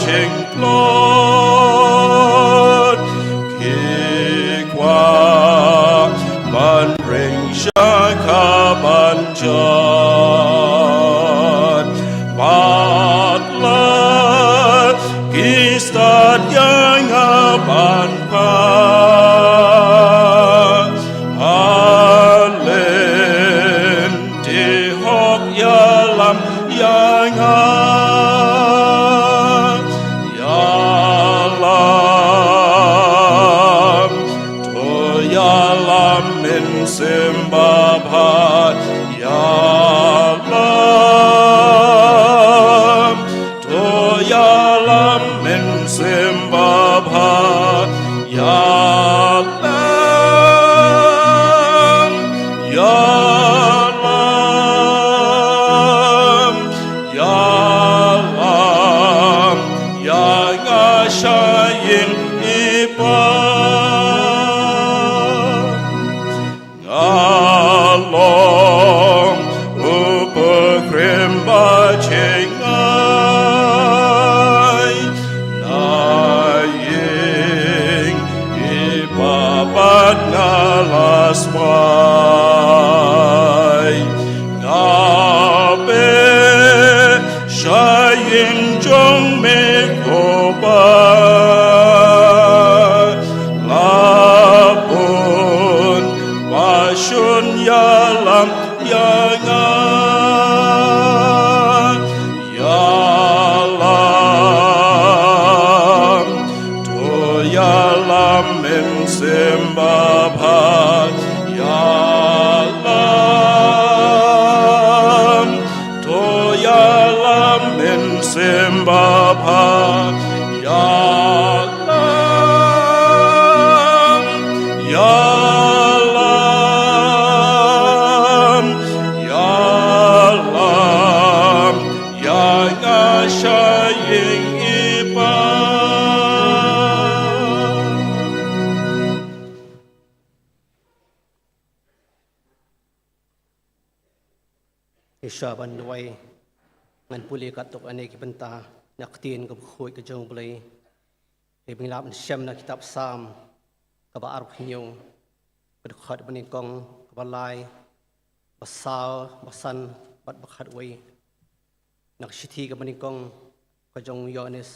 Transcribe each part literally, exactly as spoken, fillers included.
Jingtlot ki kwah ban ring sha ka ban jot. Bad la ki stad ïa nga ban pang. Halen Te hok ïalam ïa nga, ïalam, to ïalam mynsiem babha, ïalam, to ïalam mynsiem babha, ïalam, ïalam, ïalam ïa nga sha ïing i Pa. Nga long u pyrkhem ba jyngai na ïing i Pa bad nga la smai. Nga pyrshah ïing jong me ko Pa. La bun ba shun ïalam ïa nga. Ïalam, to ïalam mynsiem babha. Ïalam, to ïalam mynsiem babha. Ïalam, ïalam, ïalam ïa nga sha ïing i Pa. Isha ban duwai, ngan pule katto katne ki bynta na ka ktien kaba khuid ka jong U Blei. Te ban lap shem na kitab Salm kaba arphew hynñiew, ka dkhot ba nyngkong, kaba lai, ba saw, ba san bad ba khatwei. Na ka shithi kaba nyngkong ka jong u Ïoannis,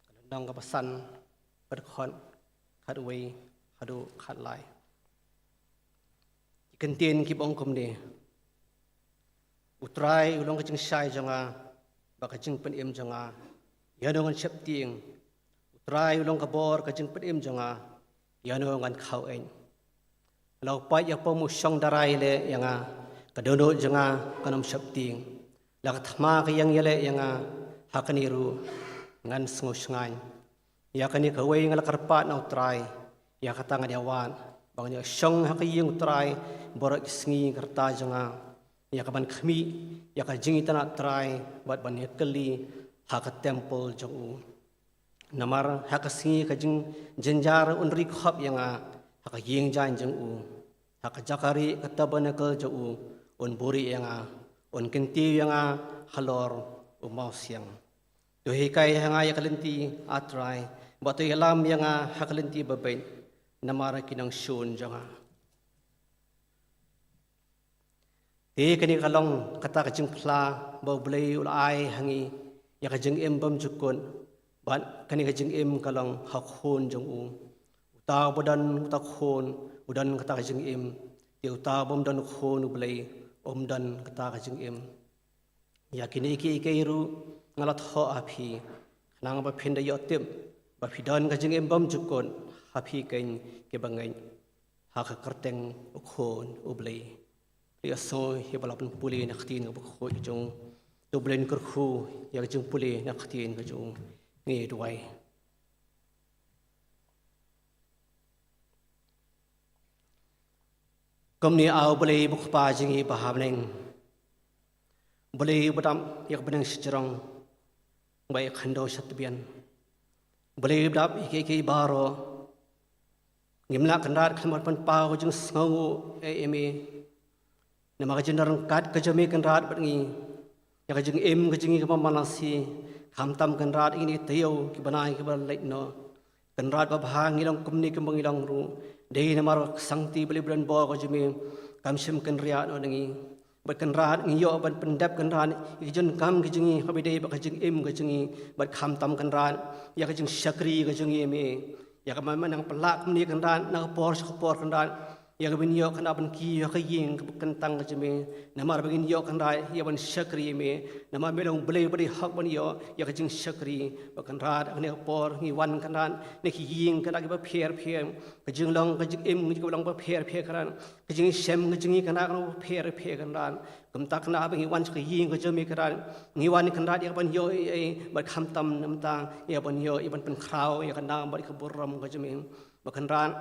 ka lynnong kaba san, ka dkhot khatwei haduh khatlai. Ki kyntien kiba ong kumne: U Trai u long ka jingshai jong nga bad ka jingpynim jong nga, ïano ngan sheptieng? U Trai u long ka bor ka jingpynim jong nga, ïano ngan khaweit? La u pait ïa pom u shong darai leh ïa nga, ka dohnud jong nga kan ym sheptieng. La ka thma ka ïeng ïaleh ïa nga, ha kane ruh ngan sngewshngaiñ. Ïa kane kawei nga la kyrpad na U Trai, ïa kata ngan ïawad, ba ngan ïashong ha ka ïing U Trai baroh ki sngi ka rta jong nga, ïa ka ban khmih ïa ka jingitynnad Trai bad ban ïakylli ha ka templ jong u. Namar ha ka sngi ka jingjynjar un ri khop ïa nga ha ka ïing jaiñ jong u, ha ka jaka rieh ka tabernakl jong u un buhrieh ïa nga, un kyntiew ïa nga halor u mawsiang. To hikai ha nga ïa ka lynti, A Trai, bad to ïalam ïa nga ha ka lynti babeit, namar ki nongshun jong nga. Te kane ka long kata ka jingphla ba U Blei u la ai ha ngi ïa ka jingim bymjukut, bad kane ka jingim ka long ha u Khun jong u. Uta uba don uta u Khun u don kata ka jingim, te uta ubym don u Khun U Blei um don kata ka jingim. Ïa kine kiei kiei ruh nga la thoh ha phi, khnang ba phin da ïoh tip ba phi don ka jingim bymjukut ha phi keiñ kiba ngeit, ha ka kyrteng u Khun U Blei. Ïa sngewbha ïa ba la pynpule na ka ktien kaba khuid ka jong u. To U Blei un kyrkhu ïa ka jingpule na ka ktien ka jong u. Ngi duwai. Kumne, A Blei ba U Kpa jong ngi ba ha bneng, Blei ba dap ïa ka bneng shajrong bad ïa ka khyndew shatbian, Blei ba dap ïa kiei kiei baroh, ngim lah kynrad khlem pynpaw ka jingsngewnguh ïa me. Namar ka jingdon ryngkat ka jong me kynrad bad ngi, ïa ka jingim ka jong ngi kaba man la shi, Khamtam Kynrad ïa kine ki taïew ki bnai kiba leit noh. Kynrad babha, ngi long kumne kumba ngi long ruh dei namar ka sangti ba leh ba don bor ka jong me kam shym kynriah noh na ngi. Bad Kynrad ngi ïoh ban pyndep Kynrad ïa ka jingkam ka jong ngi, haba dei bad ka jingim ka jong ngi. Bad khamtam Kynrad ïa ka jingshakri ka jong ngi ïa me, ïa kaba me nang pynlah kumne Kynrad, na ka por sha ka por Kynrad, ïa kaba ngin ïoh Kynrad ban kiew ïa ka ïing kaba kyntang ka jong me. Namar ba ngin ïoh Kynrad ïa ban shakri ïa me, namar me long Blei ba dei hok ban ïoh ïa ka jingshakri. Bad Kynrad ha kane ka por ngi wan Kynrad na ki ïing Kynrad kiba pher pher, ka jinglong ka jingim ka jong ngi kiba long ba pher pher Kynrad, ka jingshem ka jong ngi Kynrad kaba pher pher Kynrad. Kumta Kynrad haba ngi wan sha ka ïing ka jong me Kynrad, ngi wan Kynrad ïa ka ban ïoh ei ei, bad khamtam namar ïa ban ïoh, ïa ban pynkhraw ïa ka nam bad ïa ka burom ka jong me. Bad Kynrad,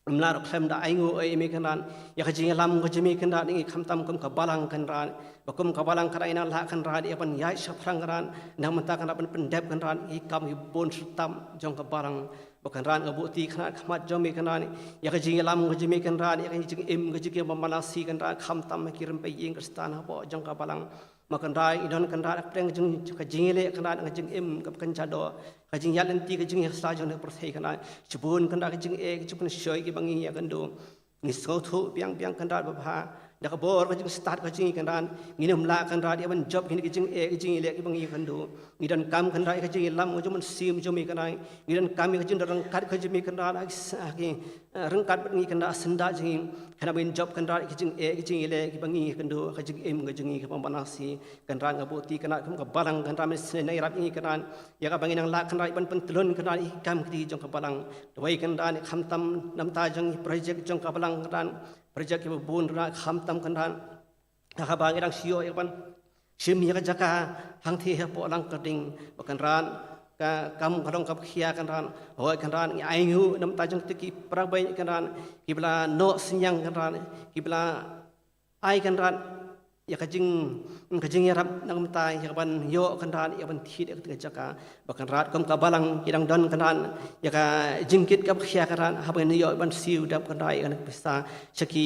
ym lah ruh khlem da ainguh ei ei me Kynrad ïa ka jingïalam ka jong me Kynrad, ngi khamtam kum ka balang Kynrad. Bad kum ka balang Kynrad ngi nang lah Kynrad ïa ban ïaid shaphrang Kynrad, nang mynta Kynrad ban pyndep Kynrad ïa ki kam ki bun syrtam jong ka balang. Bad Kynrad nga buh kti Kynrad ha khmat jong me Kynrad, ïa ka jingïalam ka jong me Kynrad, ïa ka jingim ka jong ki bym manaw shi Kynrad, khamtam ha ki rympei ïing Khristan hapoh jong ka balang. Bad Kynrad ngi don Kynrad ha pdeng jong ka jingïaleh Kynrad, ka jingim kaba kynja doh, ka jingïaid lynti ka jong ngi ha sla jong ka pyrthei Kynrad. Shibun Kynrad ka jingeh ka jingpynshoi kiba ngi ïakynduh. Ngi sngewthuh biang biang Kynrad babha, da ka bor ka jingstad ka jong ngi Kynrad, ngim lah Kynrad ïa ban jop kine ki jingeh ki jingïaleh kiba ngi ïakynduh. Ngi donkam Kynrad ïa ka jingïalam ka jong u Mynsiem jong me Kynrad. Ngi donkam ïa ka jingdon ryngkat ka jong me Kynrad ha ki, ha ki, eh, ryngkat bad ngi Kynrad ha syndah jong ngi, khnang ba ngin jop Kynrad ïa ki jingeh ki jingïaleh kiba ngi ïakynduh, ka jingim ka jong ngi kaba manaw shi. Kynrad nga buh kti Kynrad kum ka balang Kynrad, me sngewbha ïarap ïa ngi Kynrad, ïa kaba ngin nang lah Kynrad ïa ban pyntlun Kynrad ïa ki kam kti jong ka balang. Duwai Kynrad ïa khamtam namar jong ki projek jong ka balang Kynrad, projek kiba bun Kynrad, khamtam Kynrad ha kaba ngi dang shu ïoh ïa ka ban shim ïa ka jaka hangtei hapoh Langkyrding. Bad Kynrad ka kam ka long kaba khia Kynrad. Hooid Kynrad ngi ainguh namar jong kito ki para bangeit Kynrad kiba la noh synñiang Kynrad, kiba la ai Kynrad ïa ka jing, ka jingïarap namar ïa ka ban ïoh Kynrad ïa ban thied ïa kata ka jaka. Bad Kynrad kum ka balang ki dang don Kynrad ïa ka jingkit kaba khia Kynrad, haba ngin ïoh ban siew dap Kynrad ïa kane ka pisa sha ki,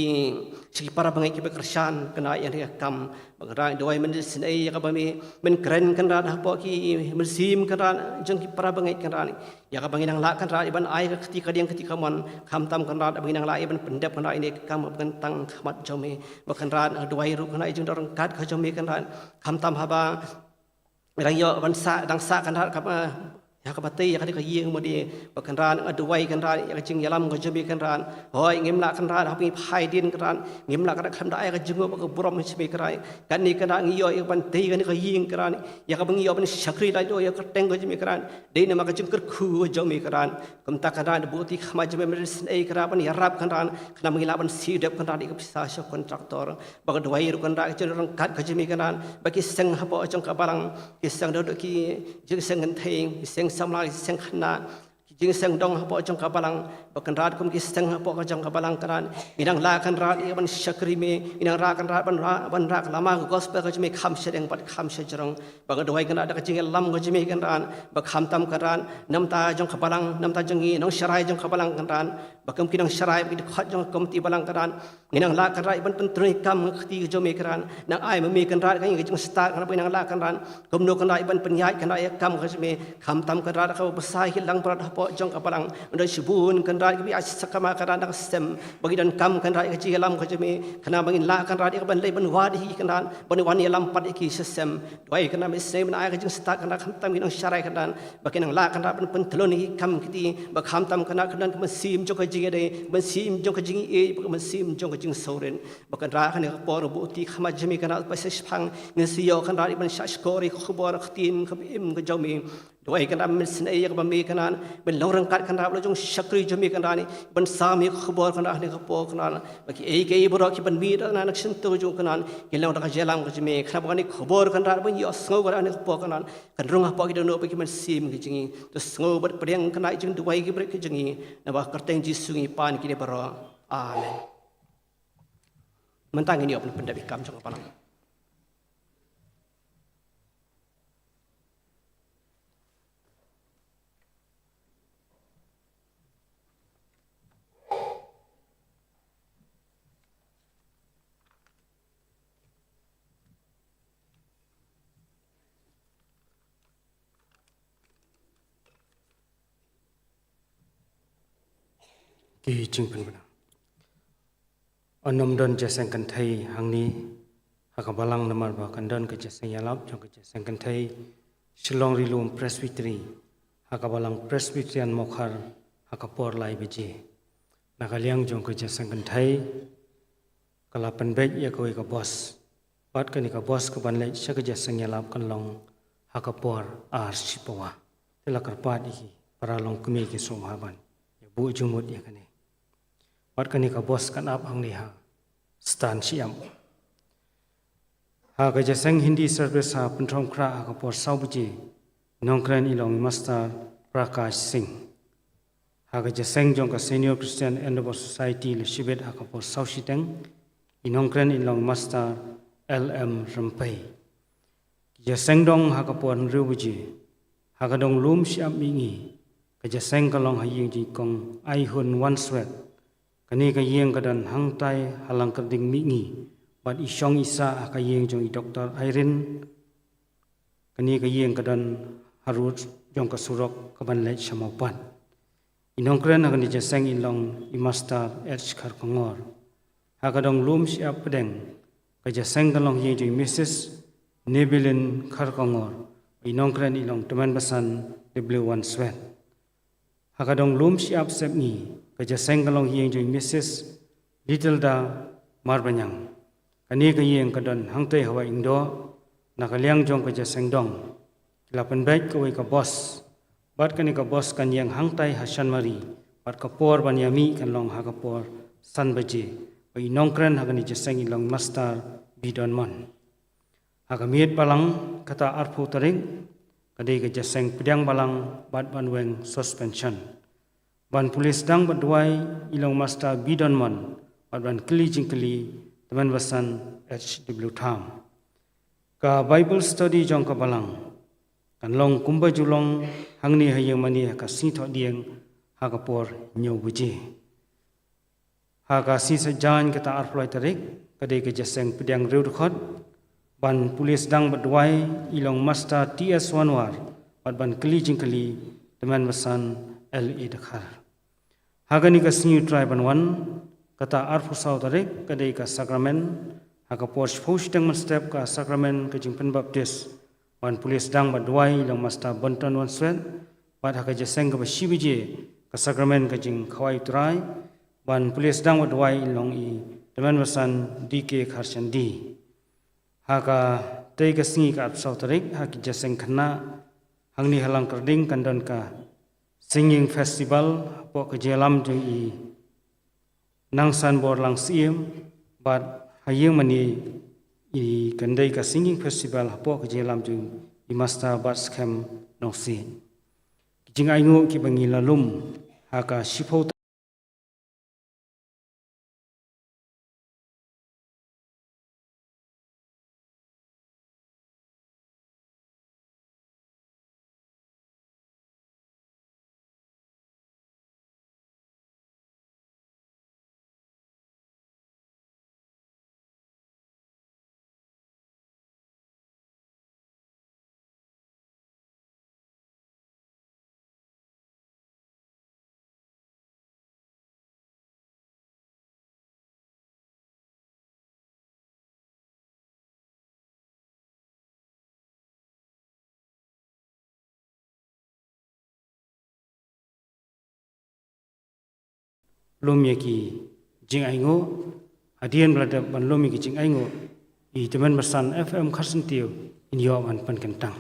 sha ki para bangeit kiba kyrshan Kynrad ïa kane ka kam. Bad Kynrad duwai mynta sngewbha ïa kaba me, men kren Kynrad hapoh ki mynsiem Kynrad jong ki para bangeit Kynrad, ïa kaba ngin nang lah Kynrad ïa ban ai ka kti kadiang kti kamon, khamtam Kynrad ba ngin nang lah ïa ban pyndep Kynrad ïa kane ka kam kaba kyntang ha khmat jong me. Bad Kynrad nga duwai ruh Kynrad ïa ka jingdon ryngkat ka jong me Kynrad, khamtam haba dang ïoh ban sah, dang sah Kynrad kaba, ïa kaba tei ïa kane ka ïing mo dei. Bad Kynrad nga duwai Kynrad ïa ka jingïalam ka jong me Kynrad. Hooid ngim lah Kynrad haba ngi phai dien Kynrad, ngim lah Kynrad khlem da ai ka jingmut bad ka burom jong me Kynrad. Kane Kynrad ngi ïoh ïa ban tei kane ka ïing Kynrad, ïa kaba ngi ïoh ban shakri laitluid ïa ka kyrteng ka jong me Kynrad, dei namar ka jingkyrkhu ka jong me Kynrad. Kumta Kynrad nga buh kti ha khmat jong me, men sngewbha Kynrad ban ïarap Kynrad, khnang ba ngin lah ban siew dep Kynrad ïa ka pisa sha contractor. Bad nga duwai ruh Kynrad ïa ka jingdon ryngkat ka jong me Kynrad, bad ki seng hapoh jong ka balang, ki seng dawduh, ki jingseng kynthei, ki seng samla, ki seng khynnah, ki jingseng dong hapoh jong ka balang. Bad Kynrad kum ki seng hapoh ka jong ka balang Kynrad, ngin nang lah Kynrad ïa ban shakri me, ngin nang lah Kynrad ban rah, ban rah ka lama ka gospel ka jong me kham shadien bad kham shajrong. Bad nga duwai Kynrad da ka jingïalam ka jong me Kynrad, bad khamtam Kynrad namar jong ka balang, namar jong ngi nongsharai jong ka balang Kynrad, bad kum ki nongsharai bad ki dkhot jong ka komiti balang Kynrad, ngin nang lah Kynrad ïa ban pyntrei kam ka kti ka jong me Kynrad. Nang ai ma me Kynrad ka jingstad Kynrad ba ngin nang lah Kynrad kumno Kynrad ïa ban pynïaid Kynrad ïa ka kam ka jong me. Khamtam Kynrad kaba bsa ki langbrot hapoh jong ka balang, don shibun Kynrad kiba ïaid sakma Kynrad na ka sem, ba ki donkam Kynrad ïa ka jingïalam ka jong me, khnang ba ngin lah Kynrad ïa ka ban leit ban wad ïa ki Kynrad, ban wan ïalam pat ïa ki sha sem. Duwai Kynrad, men sngewbha ban ai ka jingstad Kynrad, khamtam ki nongsharai Kynrad, ba kin nang lah Kynrad ban pyntlun ïa ki kam kti, bad khamtam Kynrad kan don ka mynsiem jong ka jingïadei, mynsiem jong ka jingïeit, bad mynsiem jong ka jingsngewrit. Bad Kynrad ha kane ka por nga buh kti ha khmat jong me Kynrad, ba sa shiphang ngin sa ïoh Kynrad ïa ban sngap shkor ïa ka khubor ka ktien kaba im ka jong me. Duwai Kynrad, men sngewbha ïa kaba me Kynrad, men long ryngkat Kynrad, ba la jong shakri jong me Kynrad, ban sam ïa ka khubor Kynrad ha kane ka por Kynrad, ba kiei kiei baroh kiban mih na ka shyntur jong u Kynrad kin long da ka jingïalam ka jong me, khnang ba kane ka khubor Kynrad ban ïohsngew Kynrad ha kane ka por Kynrad, kan rung hapoh ki dohnud bad ki mynsiem ki jong ngi. To sngew bad pdiang Kynrad ïa ka jingduwai ki briew ki jong ngi, namar ka kyrteng Jisu ngi pan kine baroh. Amen. Mynta ngin ïoh ban pyndep ïa ka kam jong ka balang. Ki jingpynbna. Yn ym don jingïaseng kynthei hangne ha ka balang namar ba kan don ka jingïaseng ïalap jong ka jingïaseng kynthei Shillong Ri Lum Presbytery ha ka balang Presbyterian Mawkhar ha ka por lai baje. Na ka liang jong ka jingïaseng kynthei ka la pynbeit ïa kawei ka bos. Bad kane ka bos kaban leit sha ka jingïaseng ïalap kan long ha ka por ar shipawa. Te la kyrpad ïa ki para longkmie ki sngewbha ban ïa buh jingmut ïa kane. Bad kane ka bos kan ap hangne ha stan shyiap. Ha ka jingïaseng Hindi service ha Pynthorumkhrah ha ka por saw baje, i nongkren i long i Master Prakash Singh. Ha ka jingïaseng jong ka Senior Christian Endeavour Society la shibit ha ka por saw shiteng, i nongkren i long i Master L M Rympei. Ka jingïaseng dong ha ka por hynriew baje. Ha ka dong lum shyiap mihngi ka jingïaseng ka long ha ïing jong i kong Aihun Wanswet. Kane ka ïing ka don hangtai ha Langkyrding mihngi bad i shong i sah ha ka ïing jong i Doctor Irene. Kane ka ïing ka don harud jong ka surok kaban leit sha Mawpat. I nongkren ha kane ka jingïaseng i long i Master H Kharkongor. Ha ka dong lum shyiap pdeng ka jingïaseng ka long ha ïing jong i Missus Nebilin Kharkongor. I nongkren i long tymmen basan W Wanswet. Ha ka dong lum shyiap sepngi ka jingïaseng ka long ha ïing jong i Missus Litilda Marbaniang. Kane ka ïing ka don hangtai ha Wahïngdoh. Na ka liang jong ka jingïaseng dong ki la pynbeit kawei ka bos. Bad kane ka bos kan ïeng hangtai ha Chanmari. Bad ka por ban ïamih kan long ha ka por san baje. Bad i nongkren ha kane ka jingïaseng i long i Master B Donmon. Ha ka miet balang kata arphew tarik ka dei ka jingïaseng pdiang balang bad ban weng suspension. Ban pule sdang bad duwai i long i Master B Donmon bad ban kylli jingkylli tymmen basan H W Tham. Ka Bible study jong ka balang kan long kumba ju long hangne ha ïing mane ha ka sngi Thohdieng ha ka por hynñiew baje. Ha ka sngi Saitjaiñ kata arphew lai tarik ka dei ka jingïaseng pdiang riewdkhot. Ban pule sdang bad duwai i long i Master T S Wanwar bad ban kylli jingkylli tymmen basan L A Dkhar. Ha kane ka sngi U Trai ban wan kata arphew saw tarik ka dei ka sakramen. Ha ka por shiphew shiteng mynstep ka sakramen ka jingpynbaptis. Ban pule sdang bad duwai i long i Master Bonton Wanswet. Bad ha ka jingïaseng kaba shi baje ka sakramen ka jingkhawai U Trai. Ban pule sdang bad duwai i long i tymmen basan D K Kharshandi. Ha katei ka sngi ka arphew saw tarik ha ka jingïaseng khynnah hangne ha Langkyrding kan don ka singing festival hapoh ka jingïalam jong i Nang Sanborlang Syiem bad ha ïing mane i kan dei ka singing festival hapoh ka jingïalam jong i Master Batskhem Nongsiej. Ki jingainguh kiba ngi la lum ha ka shiphew Lum ïa ki jingainguh. Hadien ba la dep ban lum ïa ki jingainguh, i tymmen basan F M Kharsyntiew in ïoh ban pynkyntang.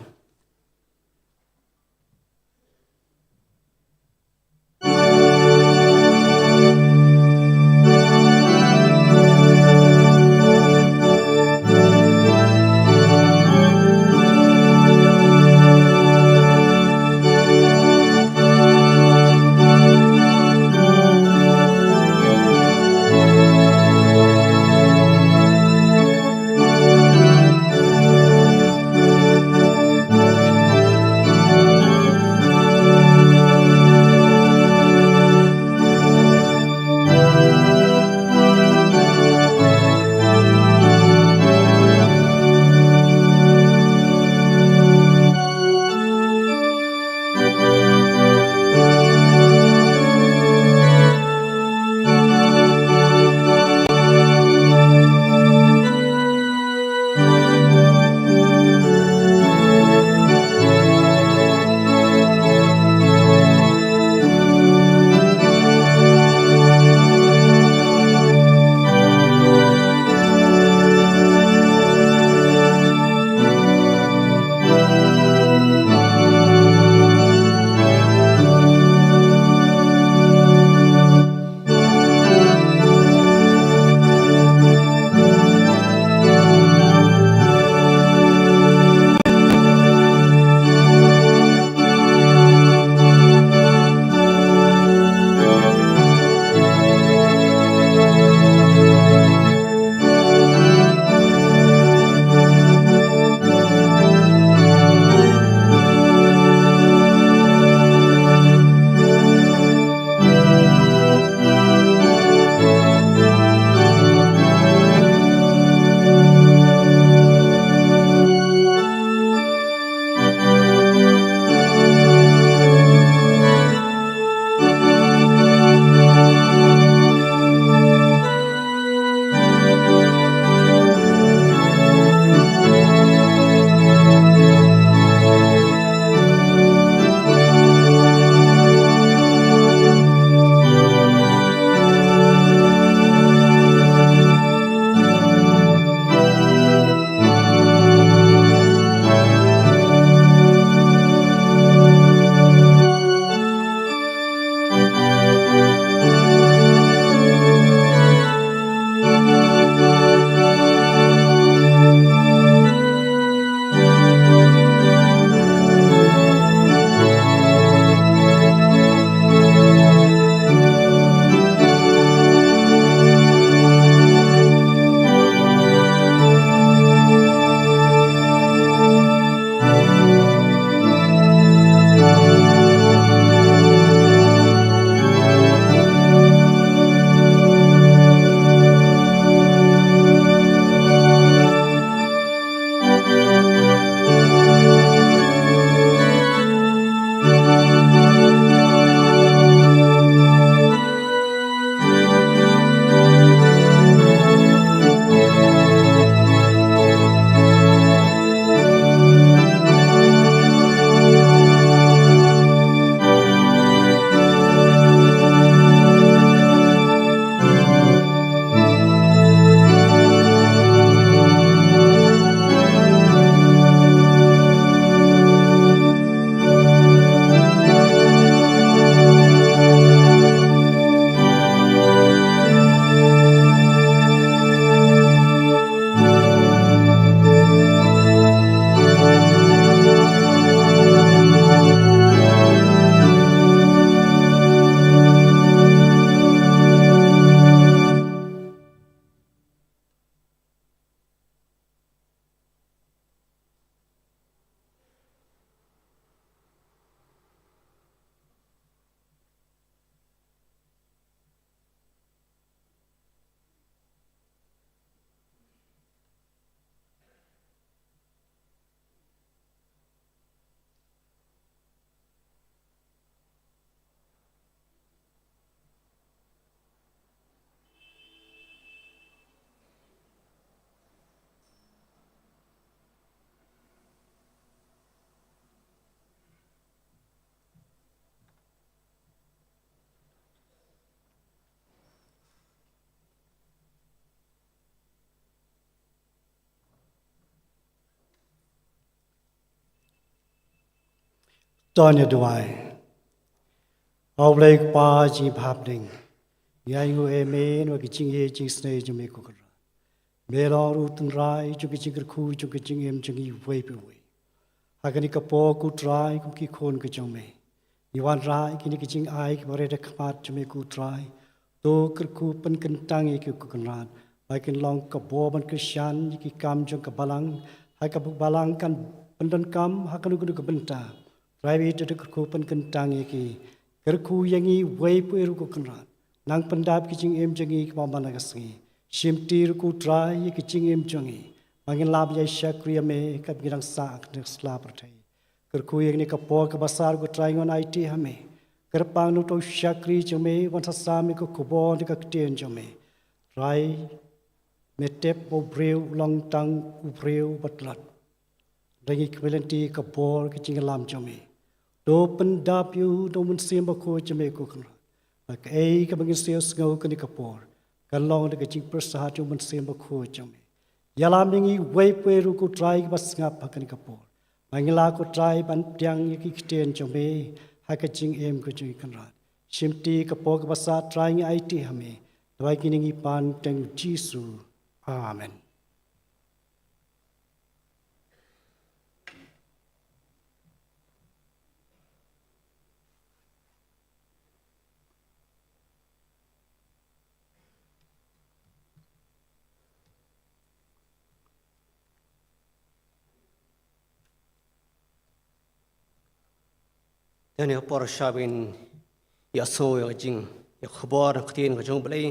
To ngin ïa duwai. A U Blei Kpa jingpynbapdeng, ngi ainguh ïa me namar ka jingïeit jingsnei jong me ko Kynrad. Me long ruh u tynrai jong ka jingkyrkhu jong ka jingim jong ngi uwei pa uwei. Ha kane ka por ko Trai, kum ki khun ka jong me, ngi wanrah ïa kine ki jingai kiba rit ha khmat jong me ko Trai. To kyrkhu pynkyntang ïa ki ko Kynrad, ba kin long ka bor ban kyrshan ïa ki kam jong ka balang, ha kaba ka balang kan pyndonkam ha kano kano ka bynta. Trai, ba to kyrkhu pynkyntang ïa ki. Kyrkhu ïa ngi uwei pa uwei ruh ko Kynrad, nang pyndap ki jingim jong ngi kaba man la ka sngi. Shimti ruh ko Trai ïa ki jingim jong ngi, ba ngin lah ban ïa shakri ïa me katba ngi dang sah ha kane ka sla pyrthei. Kyrkhu ïa kane ka por kaba sah ko Trai, ngi wan aiti ha me. Kyrpang na uto u shakri jong me, wan sah sam ïa ka khubor na ka ktien jong me. Trai, me tip ba u briew u long tang u briew ba tlot. Hynrei ngi kyrmen lynti ïa ka bor ka jingïalam jong me. To pyndap ïa u da u Mynsiem Bakhuid jong me ko Kynrad, ba kaei kaba ngin sa ïohsngew ha kane ka por kan long da ka jingpyrshah jong u Mynsiem Bakhuid jong me. Ïalam ïa ngi uwei pa uwei ruh ko Trai kiba sngap ha kane ka por, ba ngin lah ko Trai ban pdiang ïa ki ktien jong me ha ka jingim ka jong ngi ko Kynrad. Shimti ka por kaba sah Trai, ngi aiti ha me. Duwai kine ngi pan ha kyrteng u Jisu. Amen. Te ha kane ka por shwa ba ngin ïa sngew ïa ka jing, ïa ka khubor na ka ktien ka jong U Blei,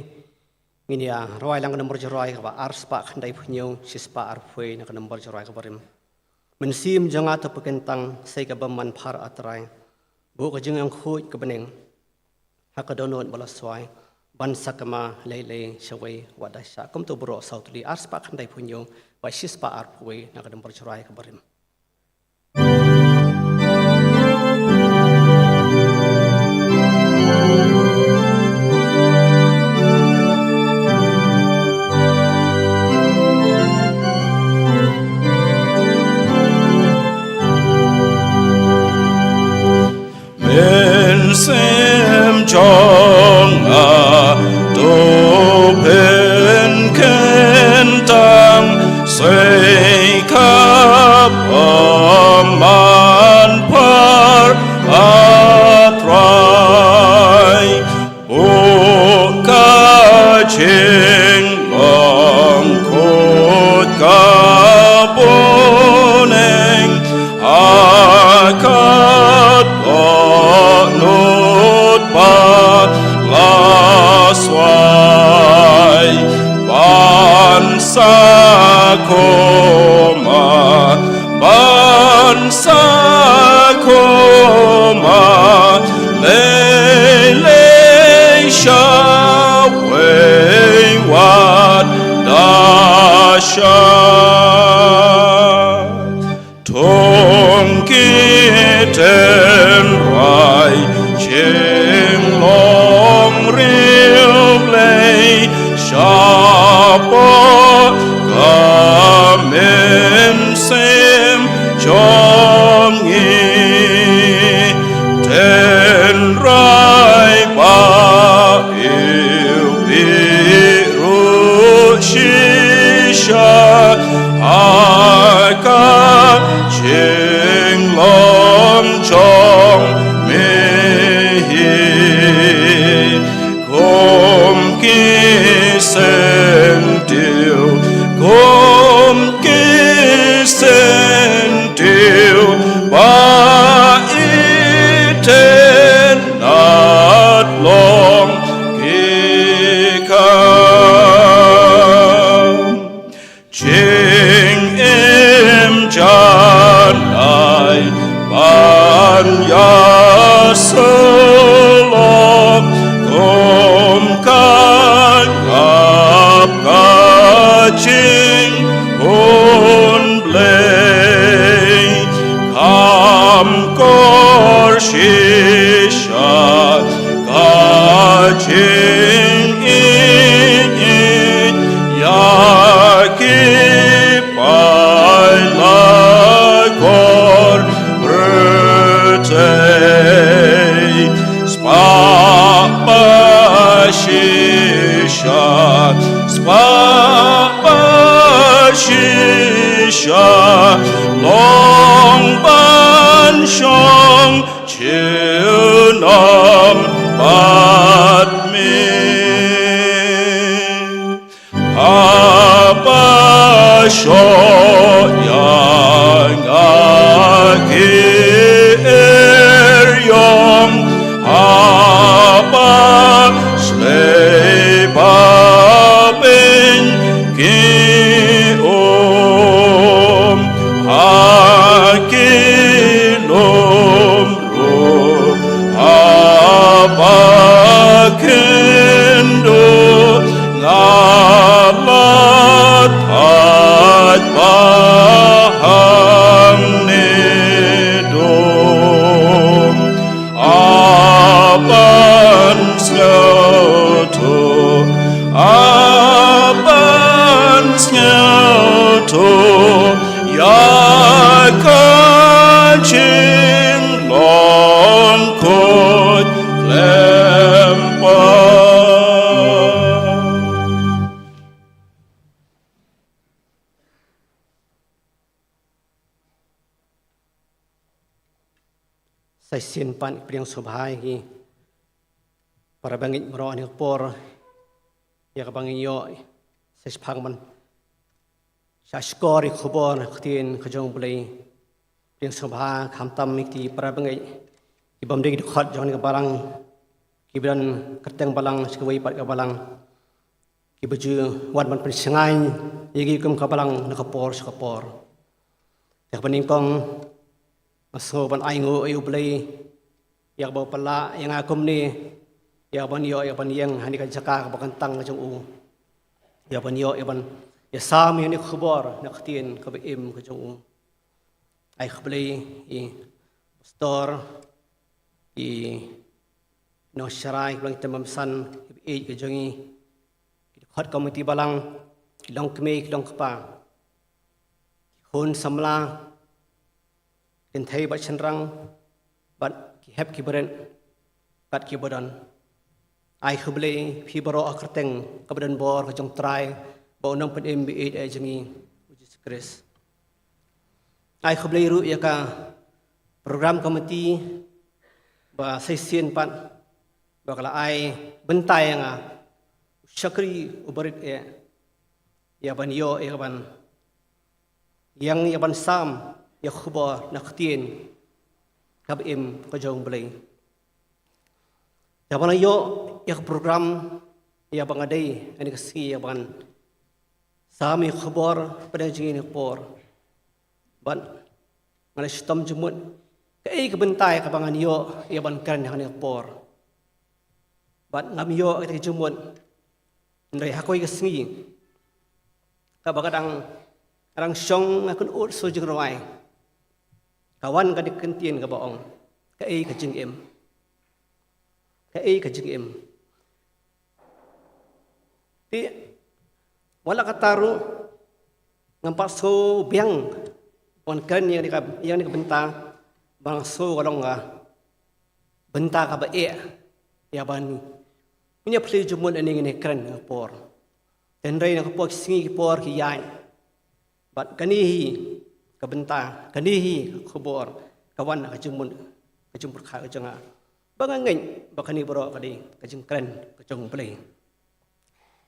ngin ïa rwai lang ka nombar jingrwai kaba arspah khyndaiphew hynñiew, shispah arphew na ka nombar jingrwai kaba rim. Mynsiem jong nga to pynkyntang, sa ïa kaba manpha ah Trai. Buh ka jingangkhuid ka bneng ha ka dohnud ba la swai, ban sakma lei lei shawei wat da shah. Kumto baroh saw tylli, arspah khyndaiphew hynñiew bad shispah arphew na ka nombar jingrwai kaba rim. Mynsiem jong nga to pynkyntang, sa ïa kaba manpha ah Trai. Buh ka jinglong khuid ka bneng ha ka dohnud ba la swai, ban sakma, ban sakma lei lei shawei wat da shah. Thung ki tynrai jinglong riewblei, shapoh ka mynsiem jong ngi. Tynrai ba iwbih ruh shisha ha ka jinglong jong me hi. Kum ki syntiew, kum ki syntiew ba itynnad long ki kam. Jingim janai ban ïasyllok, kum ka ngap ka jingkyrkhu Blei, kham kor shisha ka jingïeit ïa ki sha long ban shong junom bad me. Haba shoh ïa nga ki eriong, haba slei ba beiñ ki um, ha ki lum ruh haba khyndew, nga la thait ba hangne dum. A ban sngewthuh, a ban sngewthuh ïa ka jinglong khuid khlem pat. Sa shisien pat pdiang sngewbha ïa ki para bangeit baroh ha kane ka por, ïa kaba ngin ïoh sa shiphang ban shahshkor ïa ka khubor na ka ktien ka jong U Blei. Pdiang sngewbha khamtam ïa ki para bangeit, ki bym dei ki dkhot jong kane ka balang, kiba don kyrteng balang sha kawei pat ka balang, kiba ju wan ban pynshngaiñ ïa ki kum ka balang na ka por sha ka por. Te kaba nyngkong, nga sngew ban ai nguh ïa U Blei ïa kaba u pynlah ïa nga kumne, ïa ban ïoh, ïa ban ïeng ha kane ka jaka kaba kyntang ka jong u, ïa ban ïoh, ïa ban ïasam ïa kane ka khubor na ka ktien kaba im ka jong u. Ai khublei ïa i pastor, i nongsharai, khublei ïa ki tymmen basan, ki baieit ki jong ngi, ki dkhot komiti balang, ki longkmie ki longkpa, ki khun samla, kynthei bad shynrang, bad ki hep ki barit, bad kiba don. Ai khublei phi baroh ha ka kyrteng kaba donbor ka jong U Trai bad U Nongpynim baieit jong ngi, U Jisu Khrist. Ai khublei ruh ïa ka program committee ba sa shisien pat ba ka la ai bynta ïa nga, u shakri u barit eh, ïa ban ïoh, ïa ban ïeng, ïa ban sam ïa ka khubor na ka ktien kaba im ka jong U Blei. Ïa ban ïoh ïa ka program, ïa ba nga dei ha kane ka sngi ïa ban sam ïa ka khubor pdeng jong ngi ha kane ka por. Bad nga la shitom jingmut kaei ka bynta ïa kaba ngan ïoh ïa ban kren ha kane ka por. Bad ngam ïoh ïa ka jingmut, hynrei ha kawei ka sngi kaba ka dang, ka dang shong, nga kynnoh shuh jingrwai, ka wan kane ka kyntien kaba ong, kaei ka jingim. Kaei ka jingim. Te wat la katta ruh, ngam pat sngew biang ban kren ïa kane ka, ïa kane ka bynta, ba nga sngew ka long ka bynta kaba eh ïa ban ngin ïa plie jingmut ïa kane, ngin ïa kren ha kane ka por. Te hynrei na ka por ki sngi ki por ki ïaid, bad kane hi ka bynta, kane hi ka khubor ka wan ha ka jingmut, ka jingpyrkhat ka jong nga, ba nga ngeit ba kane baroh ka dei ka jingkren ka jong U Blei.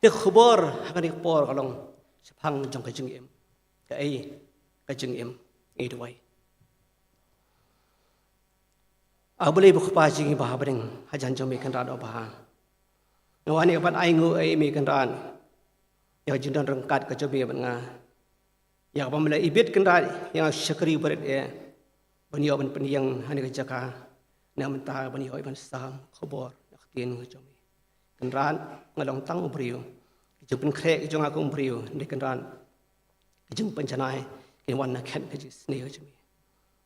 Te ka khubor ha kane ka por ka long shaphang jong ka jingim. Kaei ka jingim? Ngi duwai. A Blei ba Kpa jong ngi ba ha bneng, hajan jong me Kynrad uba ha, nga wan ïa ban ai nguh ïa me Kynrad ïa ka jingdon ryngkat ka jong me bad nga, ïa kaba me la ibit Kynrad ïa nga u shakri barit eh ban ïoh ban pynïeng ha kane ka jaka na ka bynta ban ïoh ïa ban sam khubor na ka ktien ka jong me. Kynrad, nga long tang u briew, ki jingpynkhreh ki jong nga kum u briew, hynrei Kynrad, ki jingpynjanai kin wan na ka khet ka jingisynei ka jong me.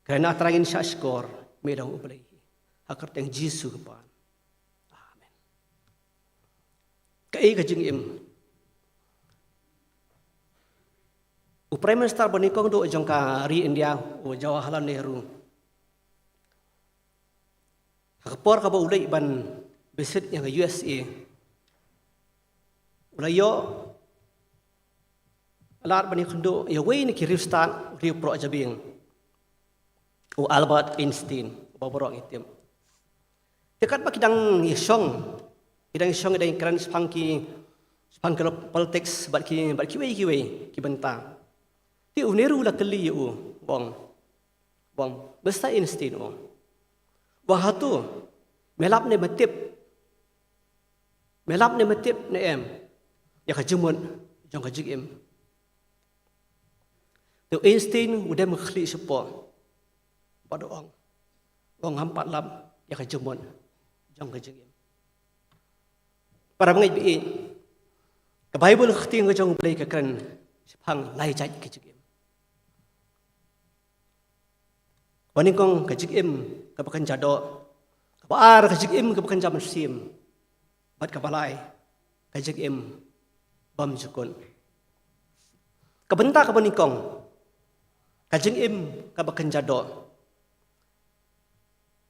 Kren, A Trai, ngin shahshkor, me long U Blei, ha ka kyrteng Jisu U Kpa. Amen. Kaei ka jingim? U Prime Minister ba nyngkong duh jong ka ri India, u Jawaharlal Nehru, ha ka por kaba u leit ban visit ïa ka U S A, u la ïoh Lad ban ïakynduh ïa uwei na ki riewstad, riew proh jabieng, u Albert Einstein, uba baroh ngi tip. Te katba ki dang ïashong, ki dang ïashong, ki dang ïakren shaphang ki, shaphang ki politics bad ki, bad kiwei kiwei ki bynta. Te une ruh u la kylli ïa u, u ong, u ong, Mister Einstein, u ong, u ong, hato me lap ne me tip, me lap ne me tip ne em ïa ka jingmut jong ka jingim? Te u Einstein u dem khlieh shapoh bad u ong, u ong, ngam pat lap ïa ka jingmut jong ka jingim. Para bangeit ba ïeit, ka Baibl, ka ktien ka jong U Blei, ka kren shaphang lai jait ka jingim. Kaba nyngkong, ka jingim kaba kynja doh. Kaba ar, ka jingim kaba kynja mynsiem. Bad kaba lai, ka jingim bymjukut. Ka bynta kaba nyngkong, ka jingim kaba kynja doh.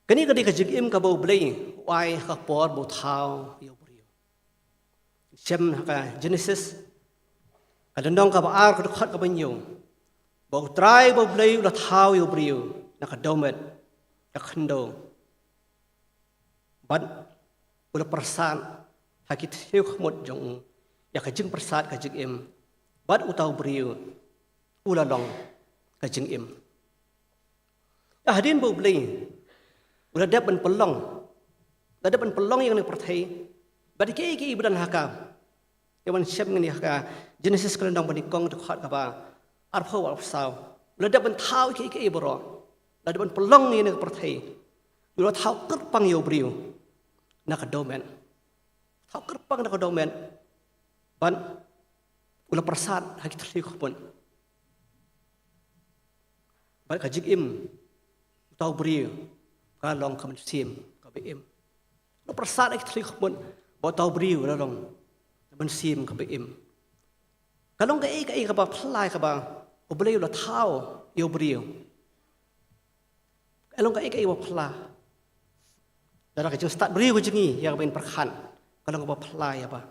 Kane ka dei ka jingim kaba U Blei u ai ha ka por ba u thaw ïa u briew. Shem ha ka Genesis, ka lynnong kaba ar, ka dkhot kaba hynñiew, ba U Trai ba U Blei u la thaw ïa u briew na ka dewmet ka khyndew. Bad u la pyrsad ha ki thliew khmut jong u ïa ka jingpyrsad ka jingim. Bad uta u briew u la long ka jingim. Hadien ba U Blei u la dep ban pynlong, la dep ban pynlong ïa kane ka pyrthei bad kiei kiei ba don ha ka. Ïa ban shem ngi ha ka Genesis ka lynnong ba nyngkong, dkhot kaba arphew, arphew saw. U la dep ban thaw kiei kiei baroh, la dep ban pynlong ïa kane ka pyrthei. U la thaw kyrpang ïa u briew na ka dewmet. Thaw kyrpang na ka dewmet. Bad u la pyrsad ha ki thliew khmut. Bad ka jingim uta u briew ka long ka mynsiem kaba im. U la pyrsad ha ki thliew khmut ba uta u briew u la long ka mynsiem kaba im. Ka long kaei kaei kaba phylla kaba U Blei u la thaw ïa u briew? Ka long kaei kaei ba phylla? Lada ka jingstad briew ka jong ngi ïa kaba ngin pyrkhat, ka long kaba phylla ïa ba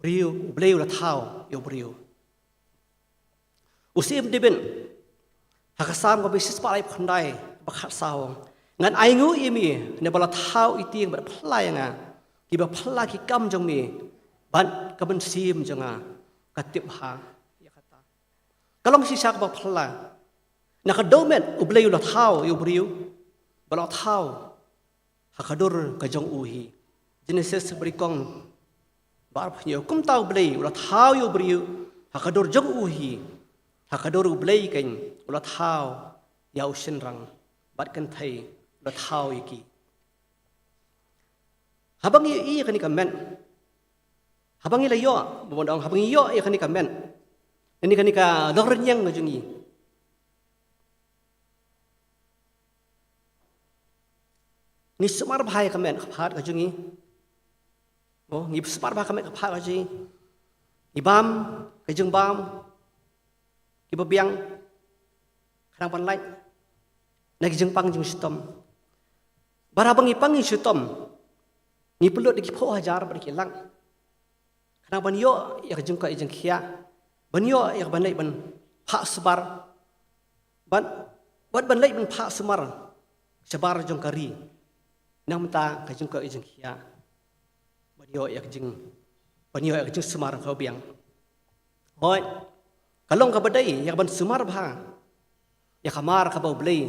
briew, U Blei u la thaw ïa u briew. U Syiem David ha ka Salm kaba shispah laiphew khyndai, ba khatsaw, u ong, ngan ainguh ïa me ne ba la thaw ïa tieng bad phylla ïa nga, kiba phylla ki kam jong me, bad ka mynsiem jong nga ka tip bha ïa kata. Ka long shisha kaba phylla. Na ka dewmet U Blei u la thaw ïa u briew, ba la thaw ha ka dur ka jong u hi. Genesis ba nyngkong ba arphew hynñiew, kumta U Blei u la thaw ïa u briew ha ka dur jong u hi. Ha ka dur U Blei keiñ u la thaw ïa u shynrang bad kynthei, u la thaw ïa ki. Haba ngi ïohi ïa kane ka met, haba ngi la ïoh, ba bun dang, haba ngi ïoh ïa kane ka met, kane, kane ka longrynïeng ka jong ngi, ngi sumar bha ïa ka met ka phad ka jong ngi. Mo, ngi sumar bha ka met ka phad ka jong ngi. Ngi bam ka jingbam kiba biang, khnang ban lait na ki jingpang jingshitom. Bad haba ngi pang jingshitom, ngi pynlut da ki phew hajar bad da ki lak, khnang ban ïoh ïa ka jingkoit jingkhiah, ban ïoh ïa ka ban leit ban phah sumar, ban, ban, ban leit ban phah sumar shabar jong ka ri na ka bynta ka jingkoit jingkhiah, ban ïoh ïa ka jing, ban ïoh ïa ka jingsumar kaba biang. Hooid, ka long kaba dei ïa ka ban sumar bha ïa ka mar kaba U Blei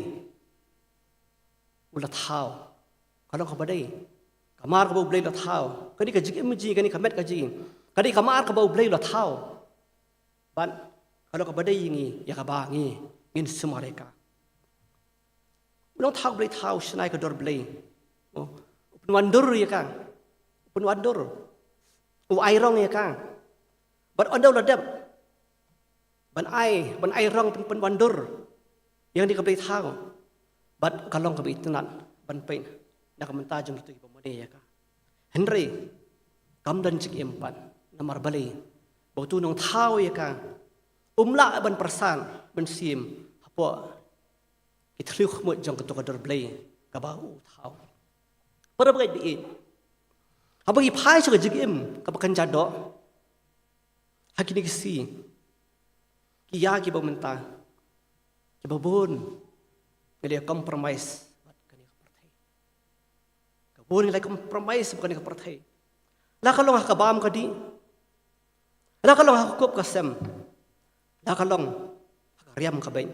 u la thaw. Ka long kaba dei ka mar kaba U Blei u la thaw. Ka dei ka jingim jong ngi, ka dei ka met ka jong ngi, ka dei ka mar kaba U Blei u la thaw. Bad ka long kaba dei ïa ngi, ïa kaba ngi, ngin sumar ïa ka. U Nongthaw Blei thaw shynna ïa ka dur Blei. Oh, u pynwandur ïa ka, u pynwandur, u airong ïa ka. Bad ynda u la dep ban ai, ban airong, pyn, pynwandur ïa kane ka Blei thaw, bad ka long kaba itynnad ban peit na ka bynta jong kito kiba mane ïa ka. Hynrei kam don jingim pat, namar balei? Ba uto u nongthaw ïa ka um lah ban pyrsad mynsiem hapoh ki thliew khmut jong kato ka dur Blei kaba u thaw. Para bangeit ba ïeit, haba ngi phai sha ka jingim kaba kynja doh ha kine ki sngi, Ki ïa kiba mynta, kiba bun ngi la compromise bad kane ka pyrthei. Ka bun ngi la compromise bad kane ka pyrthei. La ka long ha ka bam ka dih, la ka long ha ka kup ka sem, la ka long ha ka riam ka beiñ.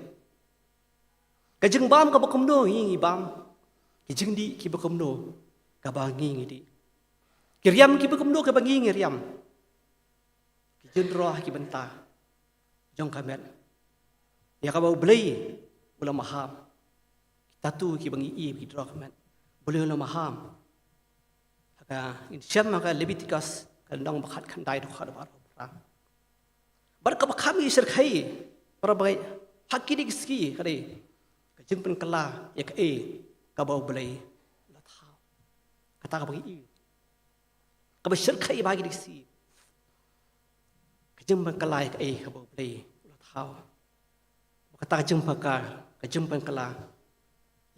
Ka jingbam kaba kumno ngi ngi bam, ki jingdih kiba kumno kaba ngi ngi dih, ki riam kiba kumno kaba ngi ngi riam. Ki jingïaroh ki bynta jong ka met, ïa kaba U Blei u la maham. Ki tattoo kiba ngi ïohi, ki jingïaroh ka met, U Blei u la maham. Ha ka, ngin shem ha ka Leviticus, ka lynnong ba khatkhyndai, dkhot ba arphew phra. Bad kaba kham ngi shyrkhei, para bangeit, ha kine ki sngi ka dei ka jingpynkylla ïa kaei kaba U Blei u la thaw. Kata kaba ngi ïohi, kaba shyrkhei ba ha kine ki sngi, ka jingpynkylla ïa kaei kaba U Blei u la thaw. Kata ka jingpynkylla, ka jingpynkylla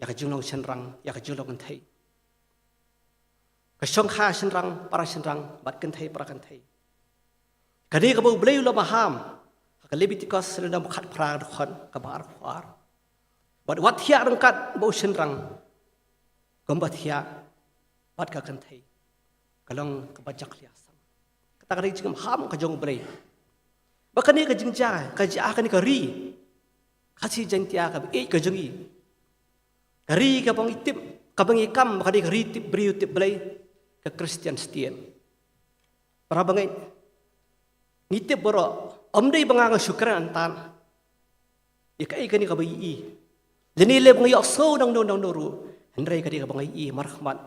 ïa ka jinglong shynrang, ïa ka jinglong kynthei, ka shongkha shynrang para shynrang bad kynthei para kynthei. Kane kaba U Blei u la maham ha ka Leviticus lynnong ba khatphra, dkhot kaba arphew ar. Bad wat thiah ryngkat bad u shynrang kumba thiah bad ka kynthei, ka long kaba jakhlia sam. Kata ka dei ka jingmaham ka jong U Blei. Bad kane ka jingjia, ka jia ha kane ka ri Khasi Jaiñtia kaba ïeit ka jong ngi, ka ri kaba ngi tip, kaba ngi kam ba ka dei ka ri tip briew tip Blei, ka Khristan State. Para bangeit, ngi tip baroh, ym dei ba nga nga shu kren hangta ïa kaei kane kaba ïohi, lane lei ba nga ïohsngew nangno nangno ruh, hynrei ka dei kaba nga ïohi markhmat,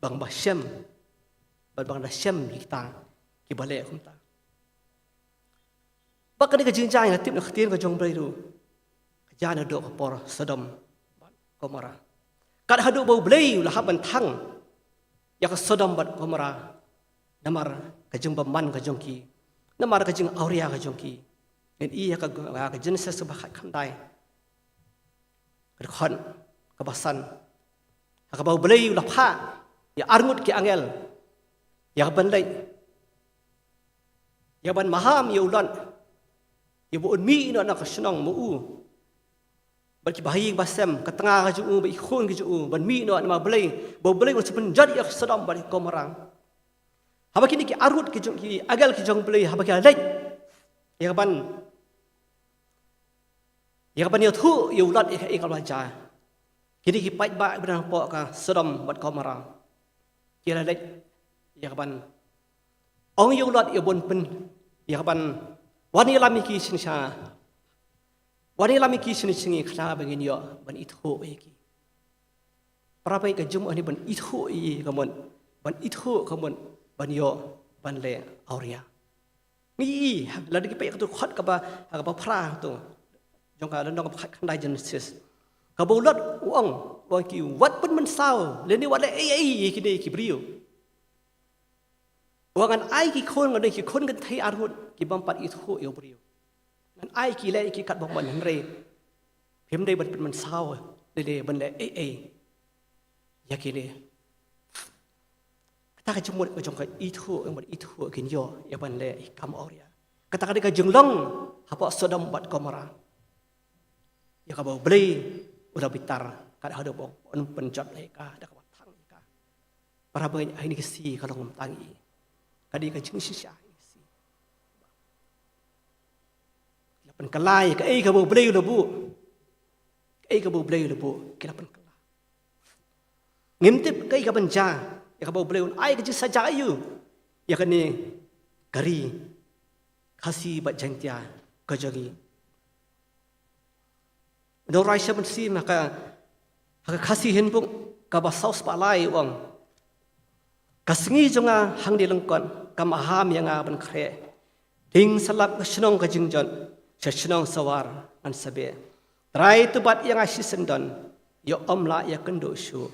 ba nga ba shem, bad ba nga da shem ïa kita kiba leh kumta. Bad kane ka jingjia, nga tip na ka ktien ka jong U Blei ruh, ka jia naduh ka por Sodom bad Gomorrah. Kat haduh ba U Blei u la hap ban thang ïa ka Sodom bad Gomorrah namar ka jingbymman ka jong ki, namar ka jingawria ka jong ki. Ngin ïohi ïa ka, ka Genesis kaba khatkhyndai, ka dkhot kaba san, ha kaba U Blei u la phah ïa arngut ki angel ïa kaban leit, ïa kaban maham ïa u Lot, ïa ba un mih noh na ka shnong ma u bad kiba ha ïing ba sem, ka tnga ka jong u bad ki khun ki jong u, ban mih noh namar Blei, ba U Blei un sa pynjot ïa ka Sodom bad Gomorrah. Haba kine ki arngut ki jong, ki angel ki jong U Blei, haba ki la leit ïa kaban, ïa kaban ïathuh ïa u Lot ïa kaei kaba la jia, kine ki paidbah kiba don hapoh ka Sodom bad Gomorrah, ki la leit ïa kaban ong ïa u Lot ïa ba un pyn, ïa kaban wan ïalam ïa ki shisha, wan ïalam ïa ki shane sha ngi, khnang ba ngin ïoh ban ithuh ïa ki. Para bangeit, ka jingmut hangne ban ithuh ïa ka mut, ban ithuh ka mut, ban ïoh ban leh awria. Ngi ïohi lada ngi peit ïa kato ka dkhot kaba, kaba phra to jong ka lynnong kaba khatkhyndai Genesis, kaba u Lot u ong, u ong ki, wat pynmynsaw lane wat leh ei ei ïa kine ki briew. U ong, ngan ai ki khun, ngan ai ki khun kynthei arngut ki bym pat ithuh ïa u briew. Ngan ai ki leh ïa ki katba mon, hynrei phim dei ban pynmynsaw lane ban leh ei ei ïa kine. Kata ka jingmut ka jong ka ithuh, ban ithuh kin ïoh ïa ban leh ïa ki kam awria. Kata ka dei ka jinglong hapoh Sodom bad Gomorrah, ïa kaba U Blei u la bitar kat haduh ba un pynjot ïa ka da kaba thang ïa ka. Para bangeit, ha kine ki sngi ka long kumta ngi, ka dei ka jingshisha ha kine ki sngi. Ki la pynkylla ïa kaei kaba U Blei u la buh, kaei kaba U Blei u la buh ki la pynkylla. Ngim tip kaei kaban jia, ïa kaba U Blei un ai ka jingsaja ïa u, ïa kane ka ri Khasi bad Jaiñtia ka jong ngi. Nongrai Sha Mynsiem ha ka, ha ka Khasi Handbook kaba saw spah lai u ong, ka sngi jong nga hangne lyngkot ka maham ïa nga ban khreh. Ding sa lap ka shnong ka jingjot, sha shnong Sawar ngan sa beh. Trai to bat ïa nga shisyndon, ïoh ym lah ïakynduh shuh.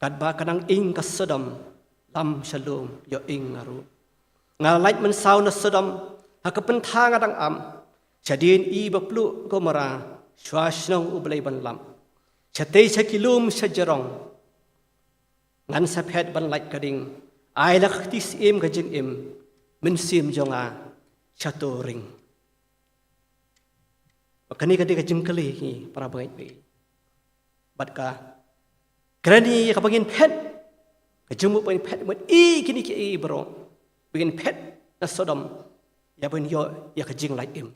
Katba ka nang ing ka Sodom, lam sha lum ïoh ing nga ruh. Nga lait mynsaw na Sodom ha ka pynthang nga dang ap, shadien i ba pluh Gomorrah, shuwa shnong U Blei ban lap. Shatei sha ki lum sha jrong, ngan sa phet ban lait ka ding. Ai la ka kti syiem ka jingim, mynsiem jong nga sha to ring. Kane ka dei ka jingkylli hi para bangeit ba ïeit. Bad ka kren ïa kaba ngin phet, ka jingmut ba ngin phet, mut ïa kine kiei baroh ba ngin phet na Sodom, ïa ban ïoh ïa ka jinglait im.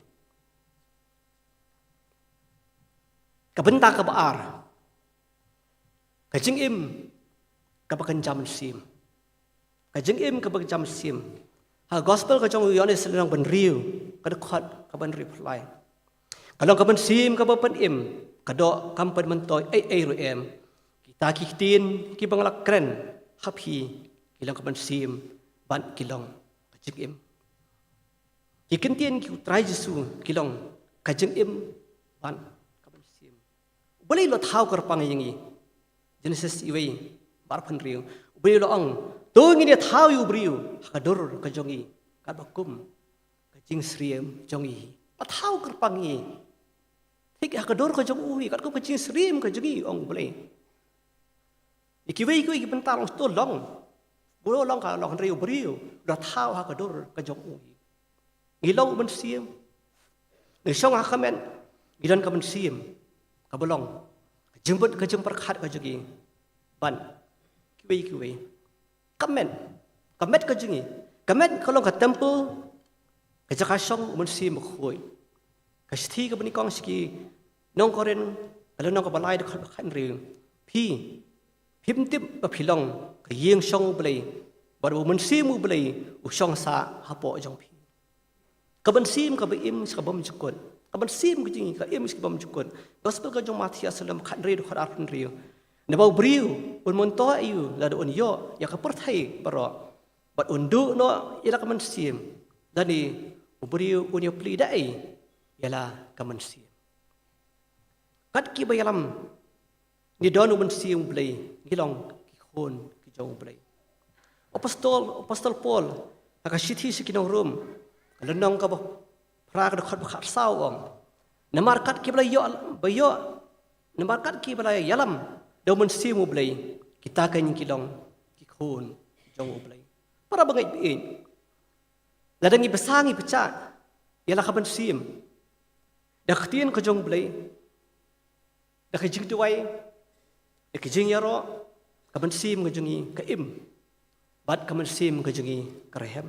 Ka bynta kaba ar, ka jingim kaba kynja mynsiem. Ka jingim kaba kynja mynsiem. Ha gospel ka jong u Ïoannis lynnong ba hynriew, ka dkhot kaba hynriewphew lai. Ka long ka mynsiem kaba pynim, ka doh kam pynmyntoi ei ei ruh em. Kita ki ktien kiba nga la kren ha phi, ki long ka mynsiem bad ki long ka jingim. Ki ktien ki u Trai Jisu ki long ka jingim bad ka mynsiem. U Blei u la thaw kyrpang ïa ngi. Genesis uwei, ba arphew hynriew. U Blei u la ong, to ngin ïa thaw ïa u briew ha ka dur ka jong ngi, katba kum ka jingsyriem jong ngi. La thaw kyrpang ïa ngi. Thik ha ka dur ka jong u hi, katkum ka jingsyriem ka jong ngi, ong U Blei. Ïa kiwei kiwei ki bynta long, to long. Bun long ka long hynrei u briew u la thaw ha ka dur ka jong u hi. Ngi long u mynsiem. Ngi shong ha ka met, ngi don ka mynsiem kaba long ka jingmut ka jingpyrkhat ka jong ngi. Bad kiwei kiwei. Ka met, ka met ka jong ngi, ka met ka long ka temple, ka jaka shong u Mynsiem Bakhuid. Ka shithi kaba nyngkong sha ki nong Korinth, ka lynnong kaba lai, dkhot ba khathynriew. Phi, phim tip ba phi long ka ïing shong U Blei, bad ba u Mynsiem U Blei u shong sah hapoh jong phi. Ka mynsiem kaba im sha ka bymjukut. Ka mynsiem ka jong ngi ka im sha ka bymjukut. Gospel ka jong u Mathaios lynnong khathynriew, dkhot arphew hynriew. Naba u briew un myntoi aïu lada un ïoh ïa ka pyrthei baroh, bad un duh noh ïa la ka mynsiem? Lane u briew un ïaplie da ei ïa la ka mynsiem? Kat kiba ïalam ngi don u Mynsiem U Blei, ngi long ki khun ki jong U Blei. Apostol, Apostol Paul ha ka shithi sha ki nong Rom, ka lynnong kaba phra, ka dkhot ba khatsaw, u ong, namar kat kiba la ïoh, ba ïoh, namar kat kiba la ïalam da u Mynsiem U Blei, kita keiñ ki long ki khun ki jong U Blei. Para bangeit ba ïeit, lada ngi bsa ngi pyrshah ïa la ka mynsiem da ka ktien ka jong U Blei, da ka jingduwai, da ka jingïaroh, ka mynsiem ka jong ngi ka im, bad ka mynsiem ka jong ngi ka rhem.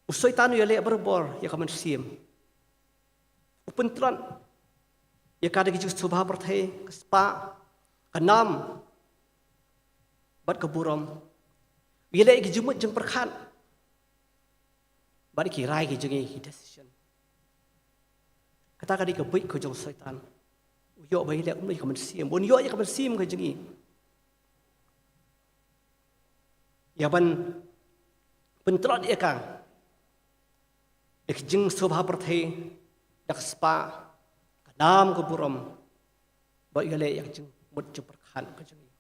U Soitan u ïaleh barabor ïa ka mynsiem. U pyntlot ïa ka da ka jingsngewbha pyrthei, ka spah, ka nam, bad ka burom. U ïaleh ïa ka jingmut jingpyrkhat, bad ki rai ki jong ngi, ki decision. Kata ka dei ka buit ka jong u Soitan. U ïoh ba ïaleh kumno ïa ka mynsiem, bun ïoh ïa ka mynsiem ka jong ngi. Ïa ban pyntlot ïa ka da ka jingsngewbha pyrthei, da ka spah, ka nam, ka burom, bad ïaleh ïa ka jingmut jingpyrkhat ka jong ngi.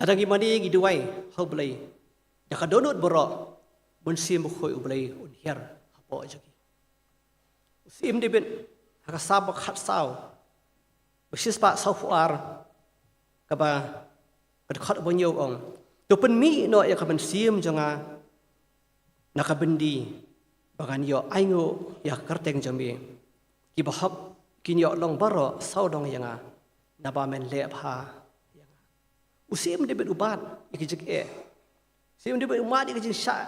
Lada ngi mane ngi duwai ha U Blei da ka dohnud baroh, u Mynsiem Bakhuid U Blei un hiar hapoh jong ngi. U Syiem David ha ka Salm ba khatsaw, ba shispah sawphew ar, kaba, ka dkhot ba hynñiew, u ong, to pynmih noh ïa ka mynsiem jong nga na ka byndi, ba ngan ïoh ainguh ïa ka kyrteng jong me. Kiba hok kin ïoh long baroh sawdong ïa nga, naba men leh bha ïa nga. U Syiem David u bat ïa ka jingeh. Syiem David u bat ïa ka jingshah,